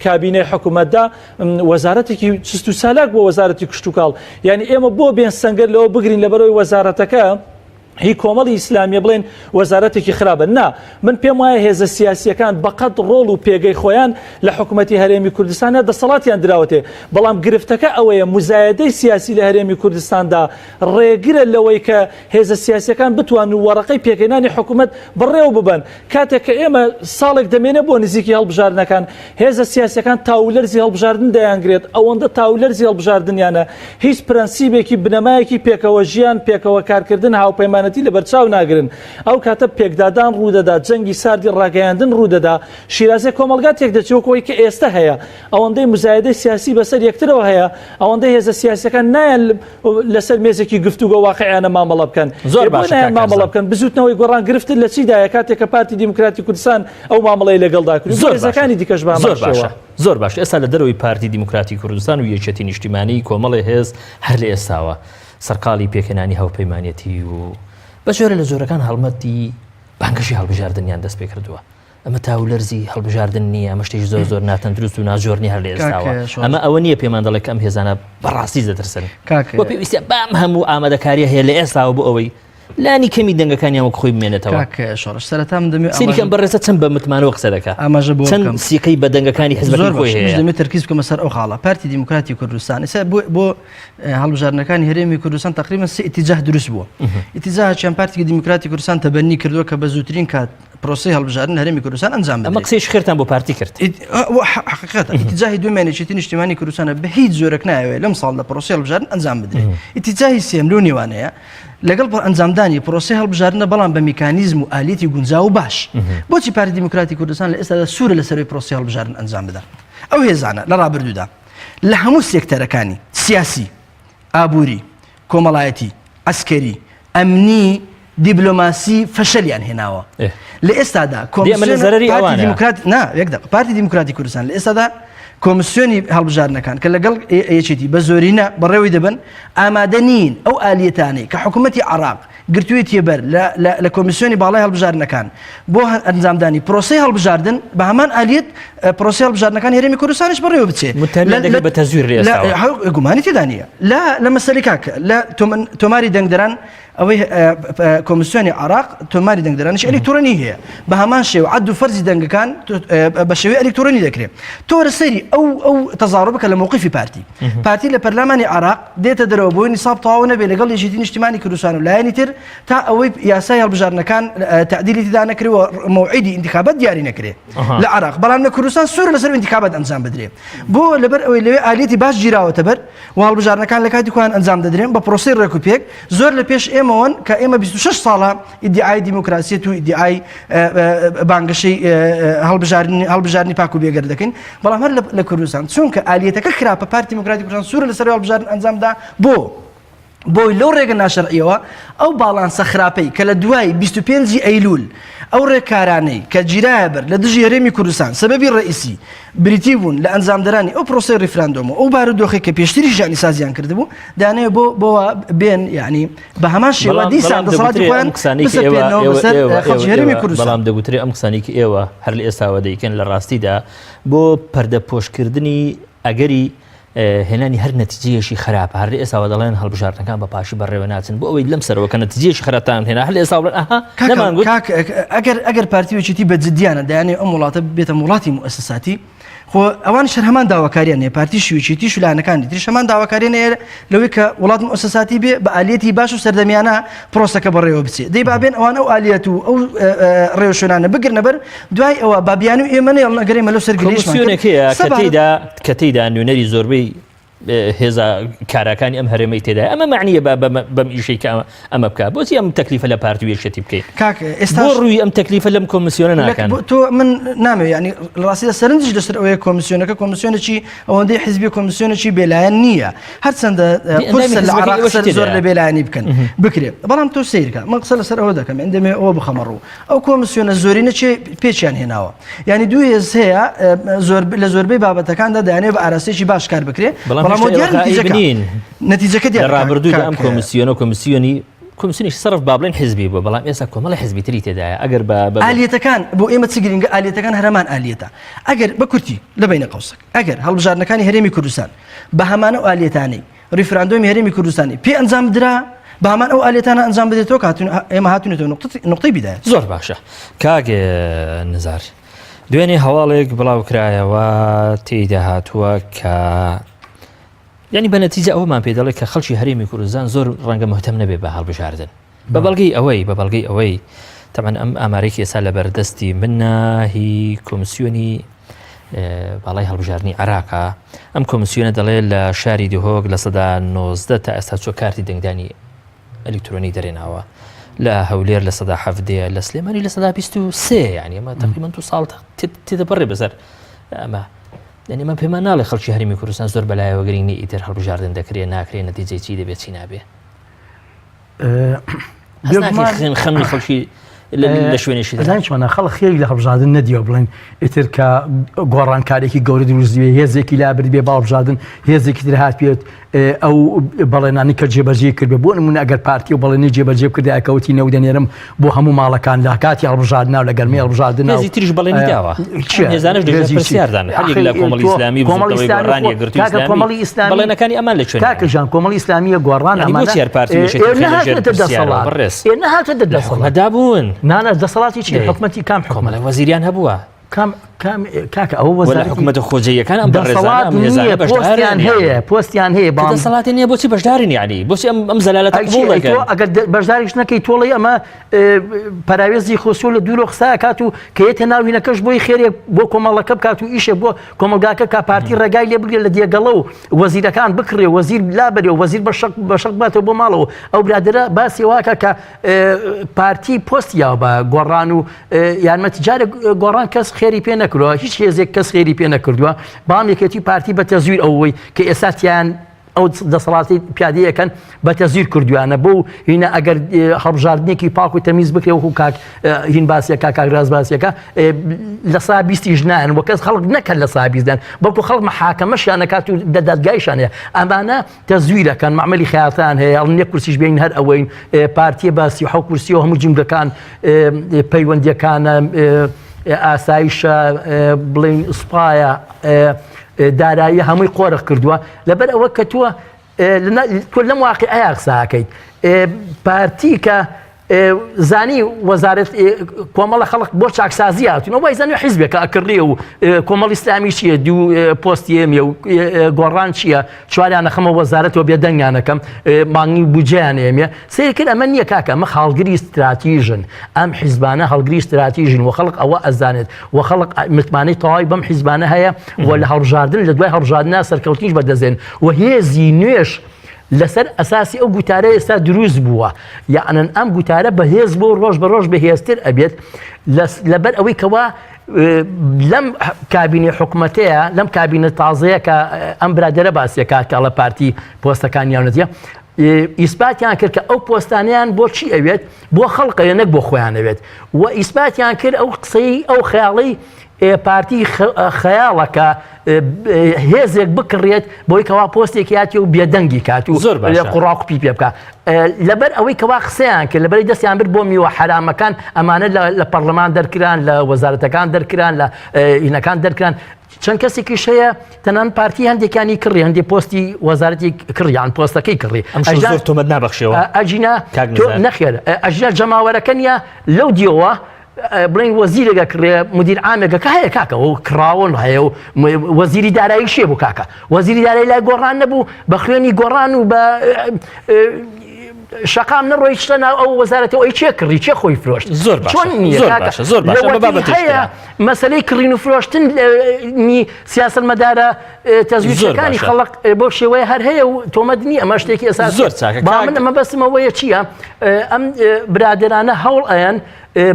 کابینەی حکوومەتدا وەزارەتێکی چست و چالاک بۆ وەزارەتی کشتوکاڵ یعنی ئێمە بۆ بێن سەنگەر لەوە بگرین لەبەرەوەی وەزارەتەکە هی کۆمەڵی ئیسلامیە بڵێن وەزارەتێکی خراپە نا من پێم وایە هێزە سیاسیەکان بەقەد ڕۆڵ و پێگەی خۆیان لە حکوومەتی هەرێمی کوردستانە دەسەڵاتیان دراوەتێ بەڵام گرفتەکە ئەوەیە مزایدەی سیاسی لە هەرێمی کوردستاندا ڕێگرە لەوەی کە هێزە سیاسیەکان بتوان و وەڕەقەی پێکهێنانی حکوومەت بەڕێوە ببەن کاتێک کە ئێمە ساڵێک دەمێنێ بۆ نزیکی هەڵبژاردنەکان، هێزە سیاسیەکان تاولەرزی هەڵبژاردن دەیانگرێت، ئەوەندە تاولەرزی هەڵبژاردنیانە، هیچ پرەنسیبێکی بنەمایەکی پێکەوە ژیان، پێکەوە کارکردن، هاوپەیمانەتی لەبەرچاو ناگرن. ئەو کاتە پێکدادان ڕوودەدا، جەنگی ساردی ڕاگەیاندن ڕوودەدا، شیرازەی کۆمەڵگا تێکدەچێ وەکو ئەوەی کە ئێستە هەیە. ئەوەندەی موزایەدەی سیاسی بەسەر یەکترەوە هەیە، ئەوەندەی هێزە سیاسیەکان نایەن لەسەر مێزێکی گفتوگۆ واقعیانە مامەڵە بکەن. زۆر باشە نایەن کاک مامەڵە کارزان. بکەن. بزوتنەوەی گۆڕان گرفتت لە چیدایە کاتێک کە پارتی دیموکراتی کوردستان ئەو مامەڵەی لەگەڵدا کرد؟ زۆر باشە. هێزەکانی دیکەش بە هەمان زۆر باشە. شێوە. زۆر باشە. ئێستا لە دەرەوەی پارتی دیموکراتی کوردستان و یەکێتی نیشتیمانی کۆمەڵێ هێز هەر لە ئێستاوە سەرقاڵی پێکهێنانی هاوپەیمانێتی و بە جۆرە لە جۆرەکان هەڵمەتی بانگەشەی هەڵبژاردنیان دەست پێکردووە. ئەمە تاولەرزی هەڵبژاردن نییە، ئەمە شتێکی زۆر زۆر ناتەندروست و ناجۆر نییە هەر لە ئێستاوە. ئەمە ئەوە نییە پێمان دەڵێت کە ئەم هێزانە بەڕاستی دەترسن. و پێویستە بەم هەموو ئامادەکاریە هەیە لە ئێستاوە بۆ ئەوەی لانی کەمی دەنگەکانیان وەک خۆی بمێنێتەوە. کاک شۆڕش سەرەتا من دەمەوێت سەیری کەم بەڕێزە چەند بە متمانەوە قسە دەکا. ئاماژە بۆ چەند سیقەی بە دەنگەکانی حزبەکەی خۆی هەیە. دەمەوێت تەرکیز بکەمە سەر ئەو خاڵە. پارتی دیموکراتی کوردستان ئێستا بۆ هەڵبژاردنەکانی هەرێمی کوردستان تقریبا سێ ئیتیجاه دروست بووە. ئیتیجاهێکیان پارتی دیموکراتی کوردستان تەبەنی کردووە کە بە زووترین کات پرۆسەی هەڵبژاردن هەرێمی کوردستان ئەنجام بدرێت. ئەمە قسەی خێرتان بۆ پارتی کرد. حقیقەتە ئیتیجاهی دووەمیان یەکێتی نیشتیمانی کوردستانە بە هیچ جۆرێک نایەوێت لەم ساڵدا پرۆسەی هەڵبژاردن ئەنجام بدرێت. ئیتیجاهی سێیەم لەو نێوانەیە لەگەڵ ئەنجامدانی پرۆسەی هەڵبژاردنە بەڵام بە میکانیزم و ئالیەتی گونجاو و باش. بۆچی پارتی دیموکراتی کوردستان لە ئێستادا سوورە لەسەر ئەوەی پرۆسەی هەڵبژاردن ئەنجام بدات؟ ئەو هێزانە لە ڕابردوودا لە هەموو سێکتەرەکانی سیاسی، ئابووری، کۆمەڵایەتی، عەسکەری، ئەمنی، دیبلۆماسی فەشەلیان هێناوە. لە ئێستادا کۆمسیۆنی پارتی دیموکرات نا یەک دەقە پارتی دیموکراتی کوردستان لە ئێستادا کۆمسیۆنی هەڵبژاردنەکان کە لەگەڵ یەکێتی بە زۆرینە بەڕێوەی دەبن ئامادە نین ئەو ئالیەتانەی کە حکوومەتی عراق گرتوویەتیە بەر لە کۆمیسیۆنی باڵای هەڵبژاردنەکان بۆ ئەنجامدانی پرۆسەی هەڵبژاردن بە هەمان ئالیەت پرۆسەی هەڵبژاردنەکانی هەرێمی کوردستانیش بەڕێوە بچێ بە تەزویر گومانی تێدا نییە لە لە مەسەلی کاک لە تۆماری دەنگدەران ئەوەی کۆمیسیۆنی عراق تۆماری دەنگدەرانش ئەلیکترۆنی هەیە بە هەمان شێوە عەد و فەرزی دەنگەکان بە شێوەی ئەلیکترۆنی دەکرێت تۆرە سەیری ئەو ئەو تەزاڕۆ بکە لە مووقفی پارتی پارتی لە پەرلەمانی عراق دێتە دەرەوە بۆی نیساب تەواو نەبێ لەگەڵ یەکێتی نیشتیمانی کوردستان و لایەنی تر تا ئەوەی یاسای هەڵبژاردنەکان تەعدیلی تێدا نەکرێ و مەوعیدی ئینتخابات دیاری نەکرێ لە عراق بەڵام لە کوردستان سوورە لەسەر ئینتخابات ئەنجام بدرێ بۆ لەبەر ئەوەی لەوێ ئالیەتی باش گیراوەتە بەر و هەڵبژاردنەکان لە کاتی خۆیان ئەنجام دەدرێن بە پرۆسەی ڕێک و پێک زۆر لە پێش ئێمەوەن کە ئێمە 26 ساڵە ئیدعای دیموکراسیەت و ئیدعای بانگەشەی هەڵبژاردنی هەڵبژاردنی پاک و بێگەرد دەکەین بەڵام هەر لە کوردستان چونکە ئالیەتەکە خراپە پارتی دیموکراتی کوردستان سوورە لەسەر هەڵبژاردن ئەنجامدا بۆ بۆی لەو ڕێگە ناشەرعیەوە ئەو باڵانسە خراپەی کە لە دوای 25 ئەیلول ئەو ڕێکارانەی کە گیرایە بەر لە دژی هەرێمی کوردستان سەبەبی ڕئیسی بریتی بوون لە ئەنجامدرانی ئەو پرۆسەی ڕیفراندۆم و ئەو بارودۆخی کە پێشتری ژیانی سازیان کردبوو دانەیە بۆ بۆ بێن یعنی بە هەمان شێوە دیسان دەسەڵاتی خۆیان بسەپێنەوە بەسەر خەڵکی هەرێمی کوردستان. بەڵام دەگوترێ ئەم قسانەی کە ئێوە هەر لە ئێستاوە دەیکەن لە ڕاستیدا بۆ پەردەپۆشکردنی ئەگەری هێنانی هەر نەتیجەیەکی خراپە هەر لە ئێستاوە دەڵێن هەڵبژاردنەکان بە پاشی بەڕێوە ناچن بۆ ئەوەی لەم سەرەوە کە نەتیجەیەکی خراپتان هێنا هەر لە ئێستاوە بڵێن ئەها نەمانگوت. کاک ئەگەر ئەگەر پارتی و یەکێتی بە جدیانە دەیانەوێت ئەم وڵاتە ببێتە وڵاتی موئەسەساتی خۆ ئەوانیش هەر هەمان داواکاریان هەیە پارتیش و یەکێتیش و لایەنەکانی تریش هەمان داواکاریان هەیە لەوەی کە وڵات موئەسەساتی بێ بە ئالیەتی باش و سەردەمیانە پرۆسەکە بەڕێوە بچێ دەی با بێن ئەوان ئەو ئالیەت و ئەو ڕێوشوێنانە بگرنە بەر دوای ئەوە با بیانوو ئێمە نەیەڵن ئەگەر ئێمە لەو سەر گلەییشمان کرد کۆمیسیۆنێک هەیە کە سەبارەت تێیدا کە تێیدا نوێنەری زۆربەی هێزە کاراکانی ئەم هەرێمەی تێدایە ئەمە مەعنیە بە بەم ئیشەی کە ئەمە بکە بۆچی ئەم تەکلیفە لە پارتی و یەکێتی بکەیت کاک ئێستا بۆ ڕووی ئەم تەکلیفە لەم کۆمیسیۆنە ناکەن تۆ من نامەوێ ینی ڕاستیدا سەرنجیش لەسەر ئەوەیە کۆمیسیۆنەکە کۆمیسیۆنێکی ئەوەندەی حزبی کۆمیسیۆنێکی بێلایەن نییە هەرچەندە قورسە لە عراق زۆر لە بێلایەنی بکەن بکرێت بەڵام تۆ سیرکە من قسە لەسەر ئەوە دەکەم ئەندەمێ ئەوە بخەمە ڕوو ئەو کۆمیسیۆنە زۆرینە چێ پێچیان هێناوە یانی دوو هێز هەیە زۆر لە زۆربەی بابەتەکاندا دەیانەوێت بە ئاراستەیەکی باش کار بکرێ بەڵام بەڵام دیار نەتیجەکە نەتیجەکە دیار ڕابردوودا ئەم کۆمیسیۆنە کۆمیسیۆنی کۆمیسیۆنی سەرف با بڵێن حزبی بووە بەڵام ئێستا کۆمەڵی حزبی تری تێدایە ئەگەر بە ئالیەتەکان بۆ ئێمە چ گرنگە ئالیەتەکان هەرمان ئالیەتە ئەگەر بە کورتی لە بینە قوسک ئەگەر هەڵبژاردنەکانی هەرێمی کوردستان بە هەمانە و ئالیەتانەی ڕیفراندۆمی هەرێمی کوردستانی پێ ئەنجام درا بە هەمان ئەو ئالیەتانە ئەنجام بدرێتەوە کە ئێمە هاتوونەتەوە نقطەی بیدایەت. زۆر باشە کاک نزار دوێنێ هەواڵێک بڵاو کرایەوە تێیدا هاتووە کە یعنی بە نەتیجە ئەومان پێ دەڵێ کە خەڵکی هەرێمی کوردستان زۆر ڕەنگە مهتەم نەبێ بە هەڵبژاردن بە بەڵگەی ئەوەی بە بەڵگەی ئەوەی تەبعەن ئەم ئامارێکی ئێستا لە بەردەستی منە هی کۆمسیۆنی باڵای هەڵبژاردنی عراقا ئەم کۆمسیۆنە دەڵێ لە شاری دهۆک 90 تا ئێستا چۆ کارتی دەنگدانی ئەلیکترۆنی دەرێناوە لە هەولێر 17 لە سلێمانی 23 ینی ئەمە تقریبا دو ساڵ تێدەپەڕێ بەسەر ئەمە یعنی من پێمان ناڵێ خەڵکی هەرمی کوردستان زۆر بەلایەوە گرنگ نیە ئیتر هەڵبژاردن دەکرێ ناکرێ نەتیجەی چی دەبێت چی نابێ خەمی خەڵکی لە شوێنێکی زانانی چۆنە خەڵک خێری لە هەڵبژاردن نەدیوە بڵێن ئیتر کە گۆڕانکارێکی گەورە دروست بێ هێزێکی لا برد بێ باڵبژاردن هێزێکی تر هات پێت ئەو بەڵێنانی کە جێبەجێ کرد بۆ نمونە ئەگەر پارتی و بەڵێنی جێبەجێ بکردایە کەوتی نەو دەنێرم بۆ هەموو ماڵەکان لە کاتی هەڵبژاردنا و لە گەرمی هەڵبژاردن هێزی تریش بەڵێنی داوە هێزانش دەژە پرسیاردان هەر یەک لە کۆمەڵی ئیسلامی کۆمەڵی ئیسلامی کۆمەڵی ئیسلامی بەڵێنەکانی ئەمان لە کوێن کاکە ژان کۆمەڵی ئیسلامیە گۆڕان ئەمانە بۆچی هەر پارتی و یەکێتی بخەینە ژێر پرسیارەوە بەڕێز ئێ نەهاتە دەسەڵات دابوون نانا دەسەڵاتی چی حکومەتی کام حکومەت وەزیریان هەبووە کام کام کاکە ئەوە وەزارەتی حکومەتە خۆجێیەکان ئەم بەڕێزانە ئەم هێزانە بەشداریان هەیە پۆستیان هەیە بەڵام دەسەڵاتی نییە بۆچی بەشدارین یعنی بۆچی ئەم ئەم زەلالەتە قبوڵ دەکەن ئەگەر بەشداریش نەکەی تۆڵەی ئەمە پەراوێزی خۆسۆ لە دوورۆ قسە کات و کە یەتە ناوینەکەش بۆی خێرێک بۆ کۆمەڵەکە بکات و ئیشێک بۆ کۆمەڵگاکە کا پارتی ڕێگای لێ بگرێت لە دێگەڵە و وەزیرەکان بکڕێ وەزیر لابەرێ و وەزیر بە شەق بە شەق باتەوە بۆ ماڵەوە ئەو برادەرە باسی واکە کە پارتی پۆستی یاوە بە گۆڕان و یارمەتی جارێک گۆڕان کەس خێری پێ نەکردووە هیچ هێزێک کەس خێری پێ نەکردووە بەڵام یەکێتی پارتی بە تەزویر ئەوەی کە ئێستا تیان ئەو دەسەڵاتی پیادەیەکەن بە تەزویر کردویانە بۆ هینە ئەگەر هەڵبژاردنێکی پاک و تەمیز بکرێ وەکو کاک هین باسیەکە کاک ڕاز باسیەکە لە سا بیستی ژنان وە کەس خەڵک نەکەن لە سا بیستدان بەڵکو خەڵک محاکەمەشیان نەکات و دە دادگایشان هەیە ئەمانە تەزویرەکەن مەعمەلی خەیاتان هەیە ئەڵن یەک کورسیش بێین هەر ئەوەین پارتیە بە 37 کورسیەوە هەموو جومگەکان پەیوەندیەکانە ئاسایشە بڵین سوپایە دارایی هەمووی قۆرخ کردووە لەبەر ئەوە کە تۆ تۆ لەم واقعەیە قساکەیت پارتی کە زانی وەزارەت کۆمەڵە خەڵک بۆ چاکسازی هاتوون وای زانی حیزبێکە ئەکڕێ و کۆمەڵی ئیسلامی چییە دوو پۆستی ئێمە و گۆڕان چییە چواریان ئەخەمە وەزارەتەوە بێدەنگیانەکەم مانگی بودجەیان ئێمە سەیرکرد ئەمە نییە کاکە ئەمە هەڵگری ستراتیژن ئەم حیزبانە هەڵگری ستراتیژن و خەڵک ئەوە ئەزانێت و خەڵک متمانەی تەواوی بەم حیزبانە هەیە و لە هەڵبژاردن لە دوای هەڵبژاردنە سەرکەوتنیش بەدەستێن و هێزی نوێش لەسەر ئەساسی ئەو گوتارە ئێستا دروست بووە یەعنن ئەم گوتارە بەهێز بۆ ڕۆژ بە ڕۆژ بەهێزتر ئەبێت لەبەر ئەوەی کەوا لەم کابینی حکوومەتەیە لەم کابینە تازەیە کە ئەم برادرە باسیەکە کاڵە پارتی پۆستەکانیانەتە ئیسپاتیان کرد کە ئەو پۆستانیان بۆ چی ئەوێت بۆ خەڵقەیە نەک بۆ خۆیان ئەوێت و ئیسپاتیان کرد ئەو قسەی ئەو خەیاڵی پارتی خەیاڵە کە هێزێک بکڕێت بۆی کەوا پۆستێکی هاتی و بێدەنگی کات و زۆر باشە قوڕاقوپی پێ بکە لەبەر ئەوەی کەوا قسەیان کرد لەبەری دەستیان برد بۆ میوە حەرامەکان ئەمانە لە پەرلەمان دەرکران لە وەزارەتەکان دەرکران لە ئینەکان دەرکران چەند کەسێکیش هەیە تەنان پارتی هەندێکانی کڕی هەندێک پۆستی وەزارەتی کڕیان پۆستەکەی کڕی ئەم زۆر تۆمەت نابەخشەوە ئەجینا نەخێر ئەژینا جەماوەرەکە نیە لەو دیەوە بڵێن وەزیرێک ئەکڕێ مدیر عامێکە کە هەیە کاکە و کڕاون هەیە و وەزیری دارایی شێ بوو کاکە وەزیری دارایی لای گۆڕان نەبوو بە خوێنی گۆڕان و بە شەقام نەڕۆیشتە ناو ئەو وەزارەتەوە ئەی چێ کڕی چێ خۆی فرۆشت زۆر چۆن نییە زۆر باشە زۆر باشە هەیە مەسلەی کڕین و فرۆشتن سیاسەتمەدارە تەزویرەکانی خەڵق بۆ شێوەیە هەر هەیە و تۆمەت نییە ئەمە شتێکی ئەساس زۆر چاکە من ئەمە بەسمەوەیە چییە ئەم برادرانە هەوڵ ئەیەن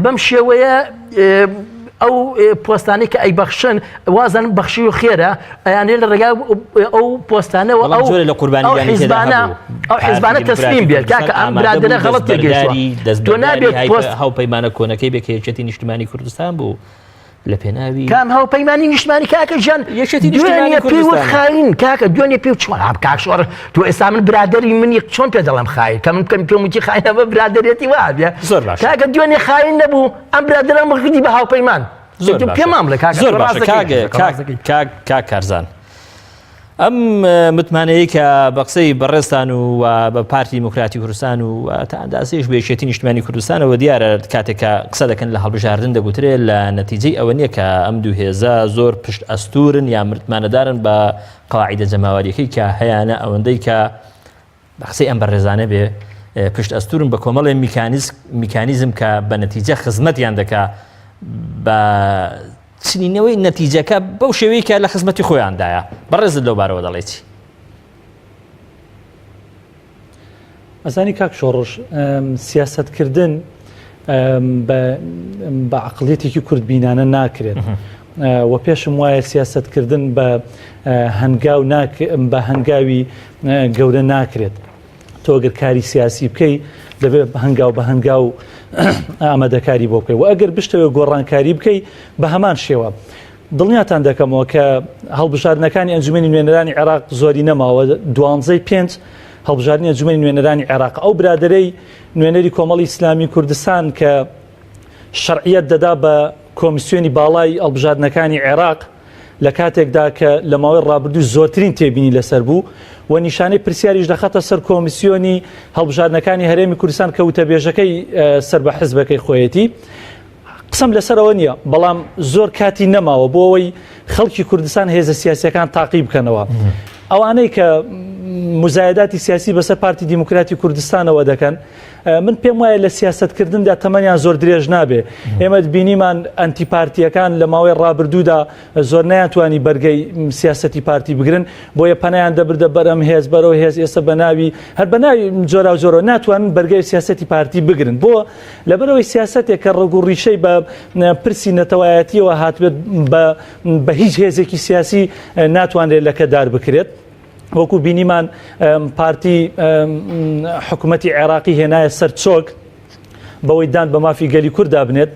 بەم شێوەیە ئەو پۆستانەی کە ئەیبەخشن وازن بەخشی و خێرە ئەیانێ لە ڕێگای ئەو پۆستانەوە ئەو جۆرە لە قوربانی حیزبانە ئەو حیزبانە تەسلیم بێت کاکە ئەم برادەرە غەڵەت تێگەیشتووە تۆ نابێت پۆست هاوپەیمانە کۆنەکەی بێ کە یەکێتی نیشتمانی کوردستان بوو. لە پێناوی کام هاوپەیمانی نیشتمانی کاکە ژیان یەکێتی نیشتمانی دوێنێ پێی وت کوردستان. خاین کاکە دوێنێ پێ چۆن ئاب کاک شۆڕ تۆ ئێستا من برادەری منی چۆن پێ دەڵێم خاین کە من بکەم پێم وتی خاین ئەمە برادەرێتی وابێ زۆر باشە. کاکە دوێنێ خاین نەبوو ئەم برادەرم کردی بە هاوپەیمان زۆر تۆ باشە. پێمان بڵێ کاکە زۆر تۆ باشە ڕاست کاک دەکەی، کاک ڕاست دەکەی. کاک کاک کارزان ئەم متمانەیە کە بە قسەی بەڕێزتان و بە پارتی دیموکراتی کوردستان و تا ئەندازەیەش بە یەکێتی نیشتمانی کوردستانەوە دیارە کاتێک کە قسە دەکەن لە هەڵبژاردن دەگوترێت لە نەتیجەی ئەوە نییە کە ئەم دوو هێزە زۆر پشت ئەستورن یا متمانەدارن بە قاعیدە جەماوەریەکەی کە هەیانە ئەوەندەی کە بە قسەی ئەم بەڕێزانە بێ پشت ئەستورن بە کۆمەڵێ میکانیزم کە بە نەتیجە خزمەتیان دەکا بە چنینەوەی نەتیجەکە بەو شێوەیە کە لە خزمەتی خۆیاندایە بەڕێزت لەو بارەوە دەڵێ چی؟ ئەزانی کاک شۆڕش سیاسەتکردن بە عقلیەتێکی کوردبینانە ناکرێت و پێشم وایە سیاسەتکردن بە هەنگاو بە هەنگاوی گەورە ناکرێت تۆ گەر کاری سیاسی بکەی دەبێت هەنگاو بە هەنگاو ئامادەکاری بۆ بکەی و ئەگەر بشتەوێت گۆڕانکاری بکەی بە هەمان شێوە دڵنیاتان دەکەمەوە کە هەڵبژاردنەکانی ئەنجومەنی نوێنەرانی عێراق زۆری نەماوە دوانزەی پێنج هەڵبژاردنی ئەنجومەنی نوێنەرانی عێراق ئەو برادەرەی نوێنەری کۆمەڵی ئیسلامی کوردستان کە شەرعیەت دەدا بە کۆمیسیۆنی باڵای هەڵبژاردنەکانی عێراق لە کاتێکدا کە لە ماوەی ڕابردوو زۆرترین تێبینی لەسەر بوو و نیشانەی پرسیاریش دەخاتە سەر کۆمیسیۆنی هەڵبژاردنەکانی هەرێمی کوردستان کە وتەبێژەکەی سەر بە حزبەکەی خۆیەتی قسەم لەسەرەوە نییە بەڵام زۆر کاتی نەماوە بۆ ئەوەی خەڵکی کوردستان هێزە سیاسەکان تاقی بکەنەوە ئەوانەی کە مزایداتی سیاسی بەسەر پارتی دیموکراتی کوردستانەوە دەکەن من پێم وایە لە سیاسەتکردندا تەمەنیان زۆر درێژ نابێ ئێمە بینیمان ئەنتی پارتیەکان لە ماوەی ڕابردوودا زۆر نەیانتوانی بەرگەی سیاسەتی پارتی بگرن بۆیە پەنایان دەبردە بەرەم هێز بەرەو هێز ئێستا بە ناوی هەر بە ناوی جۆرا و جۆرە ناتوانن بەرگەی سیاسەتی پارتی بگرن بۆ لەبەرەوەی سیاسەتێک کە ڕەگ و ڕیشەی بە پرسی نەتەوایەتیەوە هاتبێت بە هیچ هێزێکی سیاسی ناتوانرێت لەکەدار بکرێت. وەکو بینیمان پارتی حکوومەتی عێراقی هێنایە سەر چۆک بەوەی دان بە مافی گەلی کورد دابنێت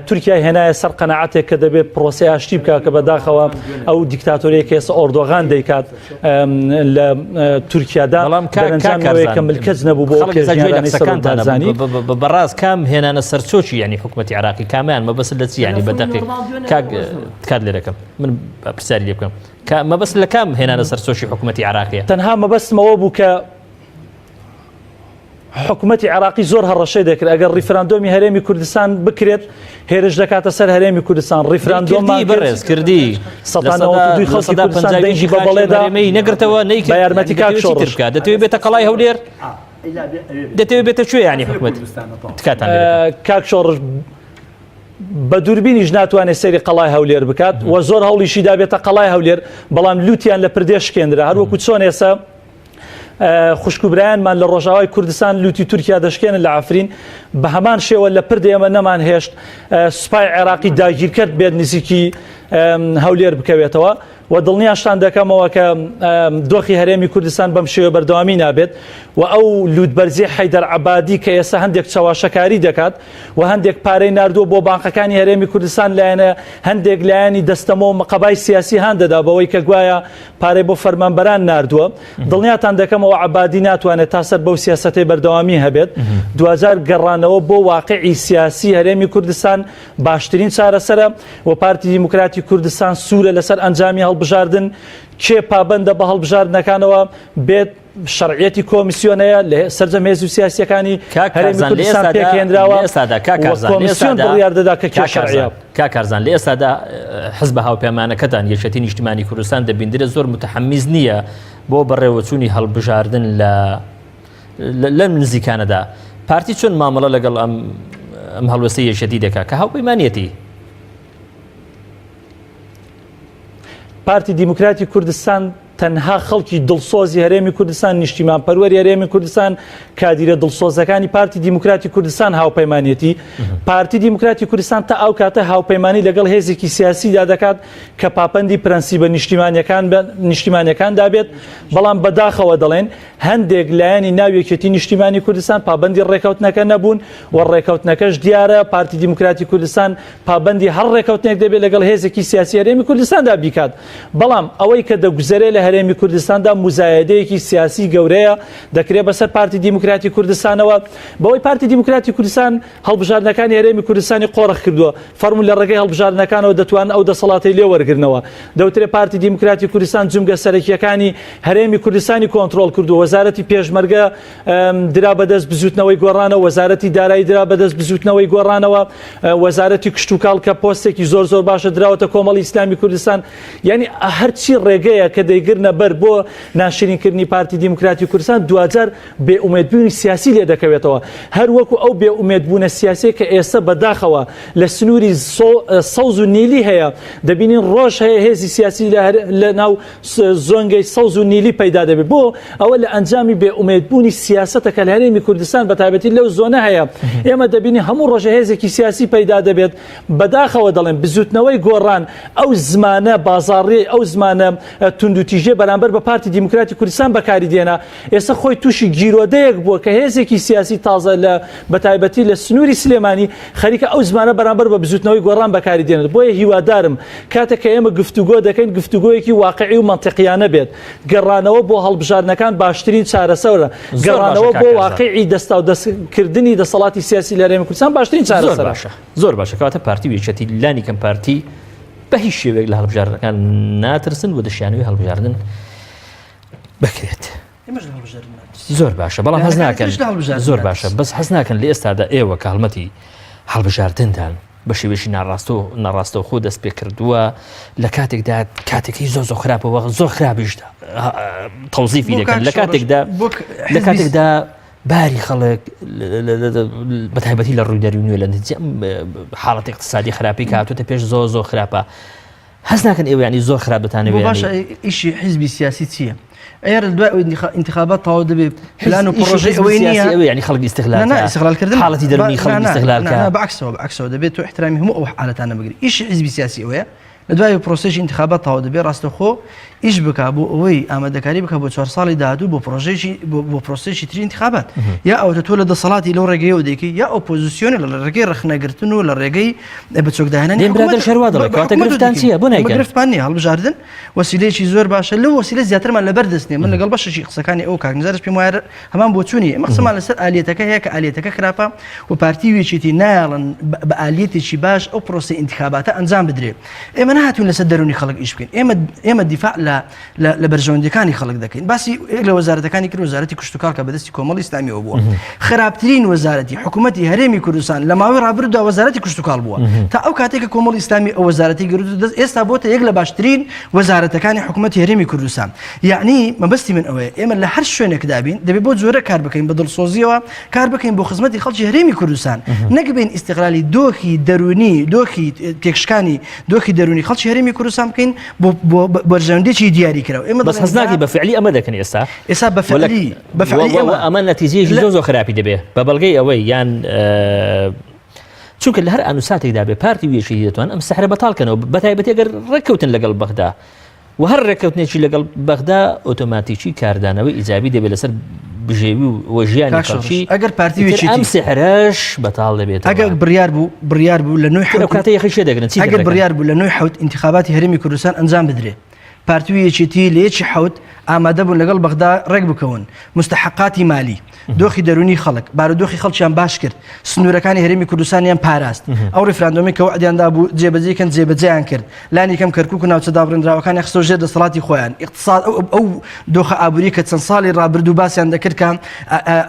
تورکیا هێنایە سەر قەنەعاتێک کە دەبێت پرۆسی ئاشتی بکە کە بەداخەوە ئەو دیکتاتۆریە کە ئێستا ئۆردۆغان دەیکات لە تورکیادا بەڵام کە ملکەچ نەبوو بۆ قسەکانتان بەڕاست کام هێنانە سەرچۆکی ینی حکوومەتی عراقی کامیان مەبەست لە چی ینی بە دقیق کاک تکات لێرەکەم من پرسیاری لێ بکەم کە مەبەست لە کام هێنانە سەر سۆشی حکوومەتی عراقیە؟ تەنها مەبەستمەوە بوو کە حکوومەتی عراقی زۆر هەڕەشەی دەکرد ئەگەر ڕیفراندۆمی هەرێمی کوردستان بکرێت هێرش دەکاتە سەر هەرێمی کوردستان ڕیفراندۆمان بەڕێز کردی خەڵکی کوردستان دەنگی بە بەڵێدا نەگرتەوە نەی بە یارمەتی کاک شۆڕش بکات دەتەوێت بێتە قەڵای هەولێر دەتەوێت بێتە کوێ ینی حکومەت تکاتان کاک شۆڕش بە دووربینیش ناتوانێت سەیری قەڵای هەولێر بکات و زۆر هەوڵیشی دابێتە قەڵای هەولێر بەڵام لوتیان لە پردێ شکێنرا هەروەکو چۆن ئێستا خوشک و برایانمان لە ڕۆژاوای کوردستان لوتی تورکیا دەشکێنن لە عفرین بە هەمان شێوە لە پردێ ئێمە نەمان هێشت سوپای عێراقی داگیرکەر بێت نزیکی هەولێر بکەوێتەوە و دڵنیاشتان دەکەمەوە کە دۆخی هەرێمی کوردستان بەم شێوە بەردەوامی نابێت و ئەو لووتبەرزی حەیدەر عەبادی کە ئێستا هەندێک چەواشەکاری دەکات و هەندێک پارەی ناردووە بۆ بانقەکانی هەرێمی کوردستان لایەنە هەندێک لایەنی دەستەمۆ و مقەبای سیاسی هان دەدا بەوەی کە گوایە پارەی بۆ فەرمانبەران ناردووە دڵنیاتان دەکەمەوە عەبادی ناتوانێت تا سەر بەو سیاسەتەی بەردەوامی هەبێت دواجار گەڕانەوە بۆ واقعی سیاسی هەرێمی کوردستان باشترین چارەسەرە و پارتی دیموکراتی کوردستان سوورە لەسەر ئەنجامی هەڵبژاردن کێ پابەندە بە هەڵبژاردنەکانەوە بێت شەرعیەتی کۆمیسیۆنەیە لە سەرجەم هێز و سیاسیەکانی هەرێمی کوردستان پێکهێنراوە کۆمیسیۆن بڕیار دەدا کە کێ شەرعیە. کاک کارزان لە ئێستادا حزبە هاوپەیمانەکەتان یەکێتی نیشتمانی کوردستان دەبیندرێت زۆر متحەمیز نییە بۆ بەڕێوەچوونی هەڵبژاردن لە لەم نزیکانەدا پارتی چۆن مامەڵە لەگەڵ ئەم ئەم هەڵوێستەی یەکێتی دەکات کە هاوپەیمانەتی؟ پارتی دیموکراتی کوردستان. تەنها خەڵکی دڵسۆزی هەرێمی کوردستان، نیشتیمانپەروەری هەرێمی کوردستان، کادیرە دڵسۆزەکانی پارتی دیموکراتی کوردستان هاوپەیمانێتی. پارتی دیموکراتی کوردستان تا ئەو کاتە هاوپەیمانی لەگەڵ هێزێکی سیاسیدا دەکات کە پاپەندی پرەنسیبە نیشتیمانیەکان نیشتیمانیەکاندا بێت، بەڵام بەداخەوە دەڵێن هەندێک لایەنی ناو یەکێتی نیشتیمانی کوردستان پابەندی ڕێکەوتنەکە نەبوون و ڕێکەوتنەکەش دیارە پارتی دیموکراتی کوردستان پابەندی هەر ڕێکەوتنێک دەبێت لەگەڵ هێزێکی سیاسی هەرێمی کوردستاندا بیکات بەڵام ئەوەی کە دەگوزەرێ لە هەرێمی کوردستاندا موزایەدەیەکی سیاسی گەورەیە دەکرێت بەسەر پارتی دیموکراتی کوردستانەوە بەوەی پارتی دیموکراتی کوردستان هەڵبژاردنەکانی هەرێمی کوردستانی قۆرخ کردووە فەرموو لە ڕێگەی هەڵبژاردنەکانەوە دەتوانن ئەو دەسەڵاتەی لێ وەرگرنەوە. دەوترێ پارتی دیموکراتی کوردستان جومگە سەرەکییەکانی هەرێمی کوردستانی کۆنترۆڵ کردووە، وەزارەتی پێشمەرگە درا بەدەست بزووتنەوەی گۆڕانەوە، وەزارەتی دارایی درا بەدەست بزووتنەوەی گۆڕانەوە، وەزارەتی کشتوکاڵ کە پۆستێکی زۆر زۆر باشە دراوەتە کۆمەڵی ئیسلامی کوردستان. یانی هەرچی ڕێگەیە کە دەیگرنە بەر بۆ ناشرینکردنی پارتی دیموکراتی کوردستان دواجار بێ ئومێدبوونی سیاسی لێ دەکەوێتەوە، هەر وەکو ئەو بێ ئومێدبوونە سیاسیە کە ئێستا بەداخەوە لە سنووری سەوز و نیلی هەیە، دەبینین ڕۆژ هەیە هێزی سیاسی لە ناو زۆنگەی سەوز و نیلی پەیدا دەبێت، بۆ ئەوە لە ئەنجامی بێ ئومێدبوونی سیاسەتە کە لە هەرێمی کوردستان بە تایبەتی لەو زۆنە هەیە، ئێمە دەبینین هەموو ڕۆژە هێزێکی سیاسی پەیدا دەبێت، بەداخەوە دەڵێم بزوتنەوەی گۆڕان ئەو زمانە بازاڕیەی ئەو زمانە توندوتیژیە بەرامبەر بە پارتی دیموکراتی کوردستان بەکاری دێنا، ئێستا خۆی تووشی گیرۆدەیەک بووە کە هێزێکی سیاسی تازە لە بەتایبەتی لە سنووری سلێمانی خەریکە ئەو زمانە بەرامبەر بە بزوتنەوەی گۆڕان بەکاری دێنێت بۆیە هیوادارم کاتێک کە ئێمە گفتوگۆ دەکەین گفتوگۆیەکی واقعی و مەنتیقیانە بێت گەڕانەوە بۆ هەڵبژاردنەکان باشترین چارەسەرە گەڕانەوە بۆ واقعی دەستاودەستکردنی دەسەڵاتی سیاسی لە هەرێمی کوردستان باشترین چارەسەرە. زۆر باشە زۆر باشە کەواتە پارتی و یەکێتی لانی کەم پارتی بە هیچ شێوەیەک لە هەڵبژاردنەکان ناترسن و دەشیانەوەی هەڵبژاردن بکرێت. زۆر باشە بەڵام هەز ناکەن زۆر باشە بەس حەز ناکەن لە ئێستادا ئێوە کە هەڵمەتی هەڵبژاردندان بە شێوەیەکی ناڕاستۆ ناڕاستەوخۆ دەست پێ کردووە لە کاتێکدا کاتێکی زۆر زۆر خراپەوە زۆر خراپیشدا تەوزیفی دەکەن لە کاتێکدا لە کاتێکدا باری خەڵک بە تایبەتی لە ڕووی دەروونیوە لە حاڵەتی اقتصادی خراپی کاتوتە پێش زۆر زۆر خراپە هەست ناکەن ئێوە یانی زۆر خراپ دەتانەوێ باشە ئیشی حیزبی سیاسی چییە؟ ئەگەر دوای ئەوەی ئینتخابات تەواو دەبێ پلان و پرۆژەی ئەوەی نییە ئەوە یانی خەڵک ئیستغلال نا ئیستغلالکردن حاڵەتی دەروونی خەڵک ئیستغلال کە بەعکسەوە بەعکسەوە دەبێت تۆ احترامی هەموو ئەو حالەتانە بگری ئیشی حیزبی سیاسی ئەوەیە لە دوای پرۆسێسی ئینتخابات تەواو دەبێ ڕاستەخۆ ئیش بکا بۆ ئەوەی ئامادەکاری بکە بۆ چوار ساڵی داهاتوو بۆ پرۆژێکی بۆ پرۆسێسی تری ئینتخابات یا ئەوەتە تۆ لە دەسەڵاتی لەو ڕێگەیەوە دەیکەی یا ئۆپۆزیسیۆنە لە ڕێگەی ڕەخنەگرتن و لە ڕێگەی بە چۆکداهێنانی دێن برادەر شەروا دەڵێ کەواتە گرفتان چییە بۆ نایکەن؟ گرفتمان نییە هەڵبژاردن وەسیلەیەکی زۆر باشە لەو وەسیلە زیاترمان لەبەر دەست نییە من لەگەڵ بەشێکی قسەکانی ئەو کاک نزارش پێم وایە هەمان بۆچوونی ئێمە قسەمان لەسەر ئالیەتەکە هەیە کە ئالیەتەکە خراپە و پارتی و یەکێتی نایەڵن بە ئالیەتێکی باش ئەو پرۆسەی ئینتخاباتە ئەنجام بدرێ ئێمە نەهاتوین لەسەر دەرونی خەڵک ئیش بکەین ئێمە ئێمە دیفاع لە لە بەرژەوەندیەکانی خەڵک دەکەین باسی یەک لە وەزارەتەکانی کرد وەزارەتی کشتوکاڵ کە بەدەستی کۆمەڵی ئیسلامیەوە بووە خراپترین وەزارەتی حکوومەتی هەرێمی کوردستان لە ماوەی ڕابردوودا وەزارەتی کشتوکاڵ بووە تا ئەو کاتێک کە کۆمەڵی ئیسلامی ئەو وەزارەتی گرت دەست ئێستا بۆتە یەک لە باشترین وەزارەتەکانی حکوومەتی هەرێمی کوردستان یعنی مەبەستی من ئەوەیە ئێمە لە هەر شوێنێکدا بین دەبێت بۆ جۆرە کار بکەین بە دڵسۆزیەوە کار بکەین بۆ خزمەتی خەڵکی هەرێمی کوردستان نەک بین ئیستغلالی دۆخی دەرونی دۆخی تێکشکانی دۆخی دەرونی خەڵکی هەرێمی کوردستان بکەین بۆ بەرژەوەندێکی دیاری کراوە ئێمە بەس هەست ناکەی بە فعلی ئەمە دەکەن ئێستا ئێستا بە فعلی بە فعلی ئێمە ئەمە نەتیجەیەکی زۆر زۆر خراپی دەبێ بە بەڵگەی ئەوەی یان چونکە لە هەر ئان و ساتێکدا بێ پارتی و یەکێتی دەتوان ئەم سەحرە بەتاڵ کەنەوە بە تایبەتی ئەگەر ڕێککەوتن لەگەڵ بەغدا و هەر ڕێککەوتنێکی لەگەڵ بەغدا ئۆتۆماتیکی کاردانەوەی ئیجابی دەبێت لەسەر بژێوی و ژیانی خەڵکی ئەگەر پارتی و ئەم سحرەش بەتاڵ دەبێت ئەگەر بڕیار بوو بڕیار بوو لە نوێ حوت کاتە یەخی شێ دەگرن چی ئەگەر بڕیار بوو لە نوێ حوت ئینتخاباتی هەرێمی کوردستان ئەنجام بدرێت پارتی و یەکێتی لە یەکی حوت ئامادە بوون لەگەڵ بەغدا ڕێک بکەون مستحقاتی مالی دۆخی دەرونی خەڵک بارودۆخی خەڵکیان باش کرد سنوورەکانی هەرێمی کوردستانیان پاراست ئەو ڕیفراندۆمی کە وعدیان دابوو جێبەجێ کەن جێبەجێیان کرد لانی کەم کەرکوک و ناوچە دابڕێندراوەکانی خستەوە ژێر دەسەڵاتی خۆیان ئیقتساد ئەو ئەو دۆخە ئابووری کە چەند ساڵی ڕابردوو باسیان دەکرد کە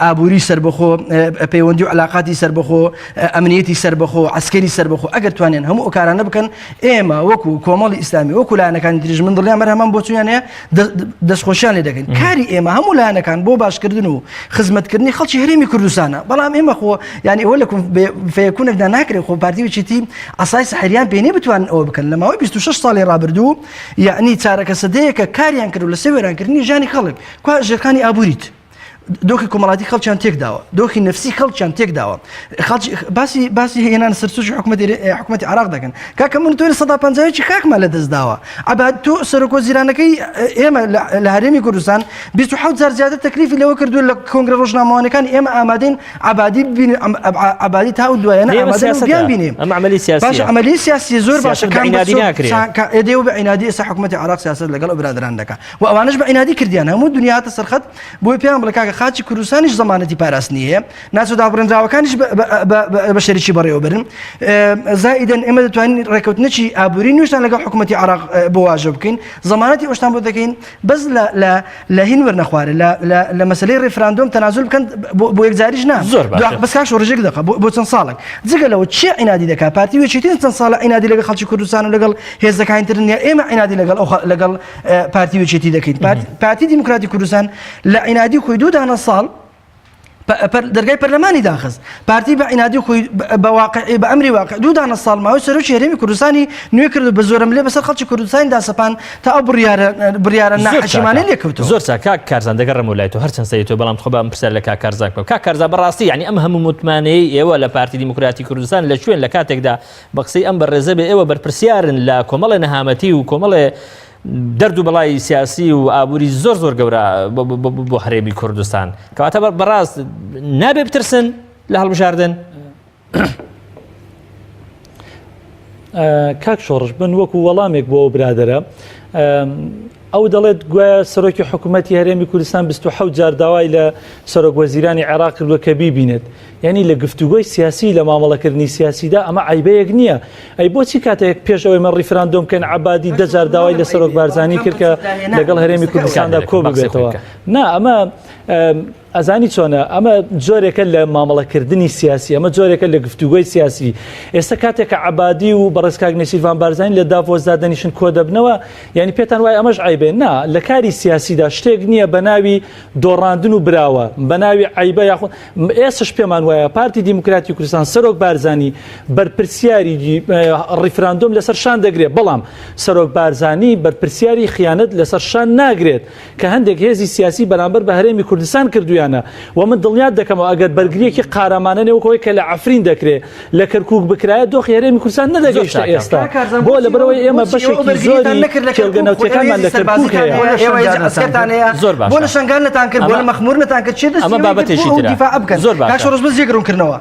ئابووری سەربەخۆ پەیوەندی و علاقاتی سەربەخۆ ئەمنیەتی سەربەخۆ عسکەری سەربەخۆ ئەگەر توانیان هەموو ئەو کارانە بکەن ئێمە وەکو کۆمەڵی ئیسلامی وەکو لایەنەکانی تریش من دڵنیام هەر هەمان بۆچوونیان هەیە دەست. دەستخۆشیان لێ دەکەین کاری ئێمە هەموو لایەنەکان بۆ باشکردن و خزمەتکردنی خەڵکی هەرێمی کوردستانە بەڵام ئێمە خۆ یعنی ئەوە لە فەیەکونێکدا ناکرێت خۆ پارتی وچێتی عسای سەحریان پێ نیە بتوانن ئەوە بکەن لە ماوەی 26 ساڵی ڕابردوو یعنی چارەکە سەدەیەکە کاریان کرد و لەسەر وێرانکردنی ژیانی خەڵک کوا ژێرخانی ئابووریت دۆخی کۆمەڵاتی خەڵکیان تێکداوە دۆخی نفسی خەڵکیان تێکداوە خەڵکی باسی باسی هێنان سەرسوژی حکوومەتی حکوومەتی عراق دەکەن کاکە من تۆ سەدا پەنجایەکی خاکمان لە دەست داوە ئەبا تۆ سەرۆک وەزیرانەکەی ئێمە لە هەرێمی کوردستان 27 جار زیاتر تەکلیفی لەوە کردو لە کۆنگرە ڕۆژنامەوانەکان ئێمە ئامادەین عبادی ببینین عبادی تا و دوایەنە ئامادەین بینیم ئەم عملی سیاسی باش عملی سیاسی زۆر باشە کام عنادی ناکرێت ئێدێ و بە عنادی ئێستا حکوومەتی عراق سیاست لەگەڵ ئەو برادران دەکا و ئەوانش بە عنادی کردیان هەموو دنیا هاتە سەرخەت بۆی پێیان بڵێ کاکە خاچی کوردستانیش زەمانەتی پاراستنی هەیە ناچۆ دابڕێنراوەکانیش بە شەریکی بەڕێوەبرن زائیدەن ئێمە دەتوانین ڕێککەوتنێکی ئابووری نوێشتان لەگەڵ حکوومەتی عراق بۆ واژە بکەین زەمانەتی ئەوشتان بۆ دەکەین بەس لە هین وەرنەخوارێ لە مەسلەی ڕیفراندۆم تەنازول بکەن بۆ یەکجاریش نا زۆر باشە بەس کاک شۆڕژێک دەقە بۆ چەند ساڵێک جگە لەوە چی عینادی دەکات پارتی و یەکێتی چەند ساڵە عینادی لەگەڵ خەڵکی کوردستان و لەگەڵ هێزەکانی تر نییە ئێمە عینادی لەگەڵ ئەو لەگەڵ پارتی و یەکێتی دەکەین پارتی دیموکراتی کوردستان لە عینادی خۆی دوو دانە ساڵ دەرگای پەرلەمانی داخست پارتی بە عینادی خۆی بە واقعی بە ئەمری واقع دوو دانە ساڵ ماوەی سەرۆکی هەرێمی کوردستانی نوێ کرد و بە زۆرەملێ بەسەر خەڵکی کوردستانی داسەپان تا ئەو بڕیارە بڕیارە ناحەشیمانەی لێکەوتەوە. زۆر چاک کاک کارزان دەگەڕێمەوە لای تۆ هەرچەند سەری تۆ بەڵام تخوا با ئەم پرسیارە لە کاک کارزان بکەم کاک کارزان بەڕاستی یعنی ئەم هەموو متمانەیەی ئێوە لە پارتی دیموکراتی کوردستان لە کوێن لە کاتێکدا بە قسەی ئەم بەڕێزە بێ ئێوە بەرپرسیارن لە کۆمەڵێ نەهامەتی و کۆمەڵێ دەرد و بەڵای سیاسی و ئابووری زۆر زۆر گەورە بۆ هەرێمی کوردستان کەواتە بەڕاست نابێ بترسن لە هەڵبژاردن؟ کاک شۆڕش من وەکو وەڵامێک بۆ ئەو برادەرە ئەو دەڵێت گوایە سەرۆکی حکوومەتتی هەرێمی کوردستان 27 جار داوای لە سەرۆک وەزیرانی عێراق کردووە کە بیبینێت یعنی لە گفتوگۆی سیاسی لە مامەڵەکردنی سیاسیدا ئەمە عیبەیەک نییە ئەی بۆچی کاتێک پێش ئەوەی مە ڕیفراندۆم بکەن عبادی دەجار داوای لە سەرۆک بارزانی کرد کە لەگەڵ هەرێمی کوردستاندا کۆ ببێتەوە نا ئەمە ئەزانی چۆنە ئەمە جۆرێکە لە مامەڵەکردنی سیاسی ئەمە جۆرێکە لە گفتوگۆی سیاسی ئێستا کاتێک کە عەبادی و بەڕێز کاک نێچیرڤان بارزانی لە داڤۆسدا دەنیشن کۆ دەبنەوە یعنی پێتان وایە ئەمەش عیبێ نا لە کاری سیاسیدا شتێک نییە بە ناوی دۆڕاندن و براوە بە ناوی عیبە یاخود ئێستش پێمان وایە پارتی دیموکراتی کوردستان سەرۆک بارزانی بەرپرسیاری ڕیفراندۆم لەسەر شان دەگرێت بەڵام سەرۆک بارزانی بەرپرسیاری خیانەت لەسەر شان ناگرێت کە هەندێک هێزی سیاسی بەرامبەر بە هەرێمی کوردستان کردویانە و من دڵنیات دەکەمەوە ئەگەر بەرگریەکی قارەمانە نێ وەک ئەوەی کە لە عەفرین دەکرێ لە کەرکوک بکرایە دۆخی هەرێمی کوردستان نەدەگەیشتە ئێستا بۆ لەبەرئەوەی ئێمە بەشێکی زۆری کێڵگە نەوتیەکانمان لە کەرکوک هەیە. زۆر باشە بۆ لە شەنگال نەتان کرد بۆ لە مەخمور نەتان کرد چێ دەستی ئەمە بابەتێکی ترە دیفاع بکەن زۆر کاک باشە شۆڕش بەس یەک ڕوونکردنەوە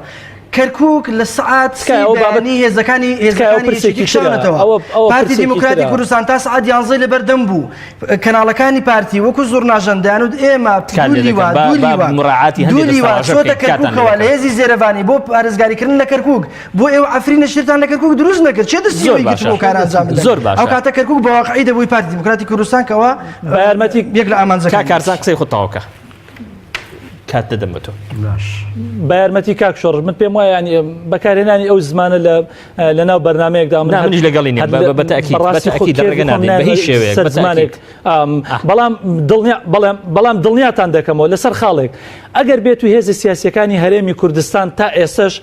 کەرکوک لە سەعات تکایە سی ئەوە بابەت بەیانی هێزەکانی تکایە ئەوە هێزەکانی پرسێکی یەکێتی ترە کشاونەتەوە ئەوە ئەوە پارتی پرسێکی دیموکراتی ترە کوردستان تا سەعات یانزەی لەبەردەم بوو کەناڵەکانی پارتی وەکو زوڕناژەن دەیانوت ئێمە تکات دوو لێ دەکەم لیوا با دوو با لیوا مراعاتی دوو هەندێ لیوا دەستەواژە چۆتە بکەین تکاتان لێ کەرکوکەوە لە دەکەم هێزی زێرەڤانی بۆ پارێزگاریکردن لە کەرکوک بۆ ئێوە عەفرینە شتتان لە کەرکوک دروست نەکرد چێ دەستی زۆر ئەوەی باشە گرت بۆ کار ئەنجام بدەن زۆر ئەو باشە کاتە کەرکوک بە واقعی دەبووی پارتی دیموکراتی کوردستان کەوا بە یارمەتی یەک لە کاک ئامانجەکانی کارزان قسەی خۆت تەواو کە کات دەدەم بە تۆ. باش. بە یارمەتی کاک شۆڕش من پێم وایە ینی بەکارهێنانی ئەو زمانە لە لە ناو بەرنمەیەکدا من نا منیش لەگەڵی نیم بە بە تەئکید بە بەڕاستی خۆ تەئکید کێفی ڕێگە خۆم نادەین بە هیچ نایەمە شێوەیەک سەر بە زمانێک تەئکید ئام، بەڵام دڵنیا بەڵام بەڵام دڵنیاتان دەکەمەوە لەسەر خاڵێک ئەگەر بێت و هێزە سیاسیەکانی هەرێمی کوردستان تا ئێستش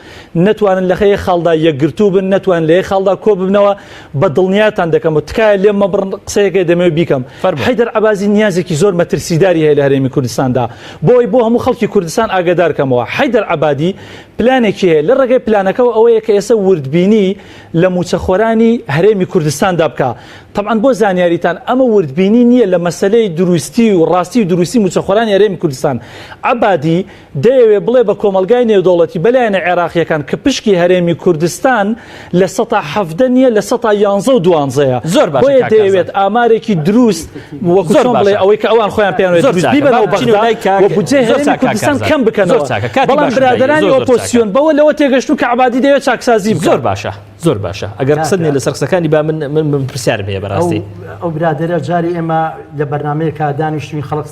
نەتوانن لە یەک خاڵدا یەکگرتوو بن نەتوان لە یەک خاڵدا کۆ ببنەوە بە دڵنیاتان دەکەم و تکایە لێم مەبڕن قسەیەکەی دەمەوێت بیکەم فەرموو. حەیدەر عەبازی نیازێکی زۆر مەترسیداری هەیە لە هەرێمی کوردستاندا بۆی بۆ هەموو خەڵکی کوردستان ئاگادار کەمەوە حەیدەر عەبادی پلانێکی هەیە لە ڕێگەی پلانەکەوە ئەوەیە کە ئێستا وردبینی لە مووچەخۆرانی هەرێمی کوردستاندا بکا تەبعەن بۆ زانیاریتان ئەمە وردبینی نییە لە مەسەلەی دروستی و ڕاستی و دروستی مووچەخۆرانی هەرێمی کوردستان عەبادی دەیەوێ بڵێ بە کۆمەڵگای نێودەوڵەتی بە لایەنە عێراقییەکان کە پشکی هەرێمی کوردستان لە سەتا 17 نییە لە سەتا یانزە و دوانزەیە زۆر باشە بۆیە کاک دەیەوێت کارزان. ئامارێکی دروست وەکو زۆر چۆن بڵێ باشە. ئەوەی کە ئەوان خۆیان پێیان وایە زۆر دروست چاکە. بیبەنەوە با بچینەوە بەغدا لای کاک و بودجەی زۆر هەرێمی چاک کاک کوردستان کارزان. کەم زۆر بکەنەوە چاکە. کاتی بەڵام باشم دایە. برادەرانی زۆر زۆر چاکە. ئۆپۆزسیۆن بەوە لەوە تێگەشتوون کە عەبادی دەیەوێت چاکسازی بکات. زۆر باشە. زۆر باشە ئەگەر قسەت نیە لەسەر قسەکانی با من من من پرسیارم هەیە بەڕاستی. ئەو برادەرە جاری ئێمە لە بەرنامەیەکا دانیشتوین خەڵک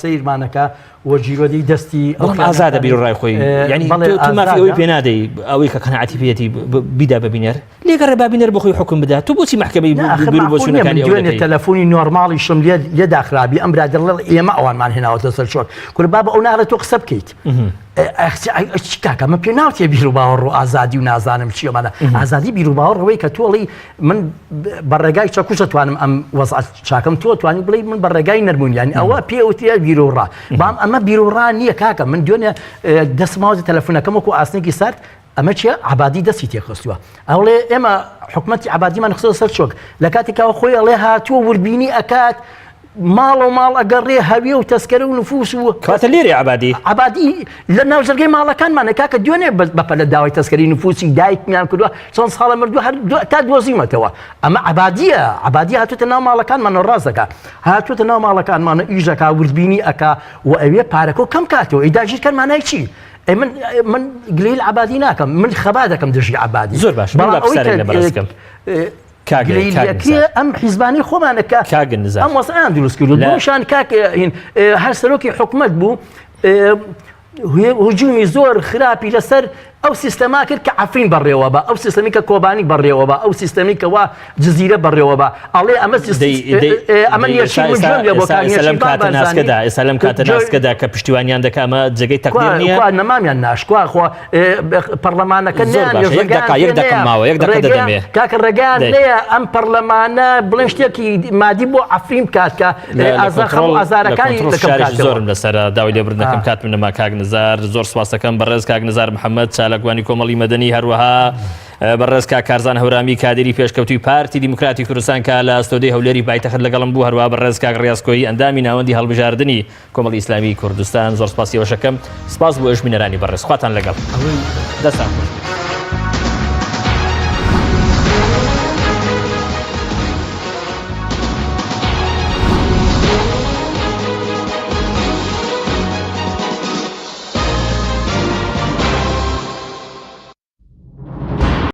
سەیرمانەکە و گیرۆدەی دەستی ئەو بەڵام ئازادە بیر و ڕای خۆی یعنی تۆ مافی ئەوەی پێ نادەی ئەوەی کە قەناعەتی پێیەتی بیدا بە بینەر لێگەڕێ با بینەر بۆ خۆی حوکم بدا تۆ بۆچی مەحکەمەی بیر و بۆچوونەکانی ئەو دەکەی؟ تەلەفۆنی نۆرماڵیشم لێ لێ داخرابی ئەم برادەر ئێمە ئەوانمان هێناوەتە سەر چۆک کورە بابە ئەو ناڵێ تۆ قسە بکەیت چی کاکە من پێ ناوتێ بیر و باوەڕ و ئازادی و نازانم چی ئەمانە ئازادی بیر و باوەڕ ئەوەی کە تۆڵی من بە ڕێگای چەکوش دەتوانم ئەم وەزع چاکەم تۆ توانی بڵێ من بە ڕێگای نەرمون یانی ئەوە پێوترێ بیر و ڕا بام ئەمە بیر و ڕا نییە کاکە من دوێنێ دەستماوە تەلەفۆنەکەم وەکو ئاسنێکی سارد ئەمە چیە عبادی دەستی تێخستووە ئەوڵێ ئێمە حکومەتی عبادیمان خستە سەر چۆک لە کاتێکەوە خۆی ئەڵێ هاتووە وربینی ئەکات ماڵ و ماڵ ئەگەڕێ هەویە و تەسکەرە و نفوس و کاتە لێرێ عبادی عبادی لە ناو جەرگەی ماڵەکانمانە کاکە دوێنێ بەپەلە داوای تەسکەری نفوسی دایکمیان کردووە چەند ساڵە مردووە هەر تا دۆزیمەتەوە ئەمە عبادیە عبادی هاتوتە ناو ماڵەکانمانەوە ڕاست دەکا هاتوتە ناو ماڵەکانمانە ئیشەکە وردبینی ئەکا و ئەوێ پارەکە کەم کاتەوە ئەی داگیرکەر مانای چی ئەی من من گلەیی لە عەبادی ناکەم من خەبات دەکەم دژی عەبادی زۆر باش من بەڵام با ئەوەی پرسیارێک کە لە بەڕێز بکەم کاک گلەیی کاک لەکرێ نزار ئەم حیزبانەی خۆمانە کە کاک نزار ئەم وەزعیان دروست کردو لە دووشان کاک هین هەر سەرۆکی حکومەت بوو هجومی زۆر خراپی لەسەر ئەو سیستەما کرد کە عەفرین بەڕێوە بە ئەو سیستەمی کە کۆبانی بەڕێوە بە ئەو سیستەمی کە وا جزیرە بەڕێوە بە ئەڵێ ئەمە ئەمە ئێستا لەم کاتە ناسکەدا ئێستا لەم کاتە ناسکەدا کە پشتیوانیان دەکا ئەمە جێگەی تەقدیر نییە کوا نەمامیان ناشت کوا خۆ پەرلەمانەکە زۆر باشە یەک دەقە یەک دەقە ماوە یەک دەقە دەدەمێ کاکە ڕێگەیان نەیە ئەم پەرلەمانە بڵێن شتێکی مادی بۆ عەفرین بکات کە ئازارەکانی زۆرم لەسەر داوای لێبوردنەکەم کاتم نەما کاک نزار زۆر سوپاسەکەم بەڕێز کاک نزار محەممەد چالاکوانی کۆمەڵی مەدەنی هەروەها بەڕێز کاک کارزان هەورامی کادیری پێشکەوتوی پارتی دیموکراتی کوردستان کە لە ستۆدیۆی هەولێری پایتەخت لەگەڵم بوو هەروەها بەڕێز کاک ڕیاز کۆیی ئەندامی ناوەندی هەڵبژاردنی کۆمەڵی ئیسلامی کوردستان زۆر سپاسی ئەوەشەکەم سپاس بۆ ئێوەش بینەرانی بەڕێز خواتان لەگەڵ دەستان خۆش.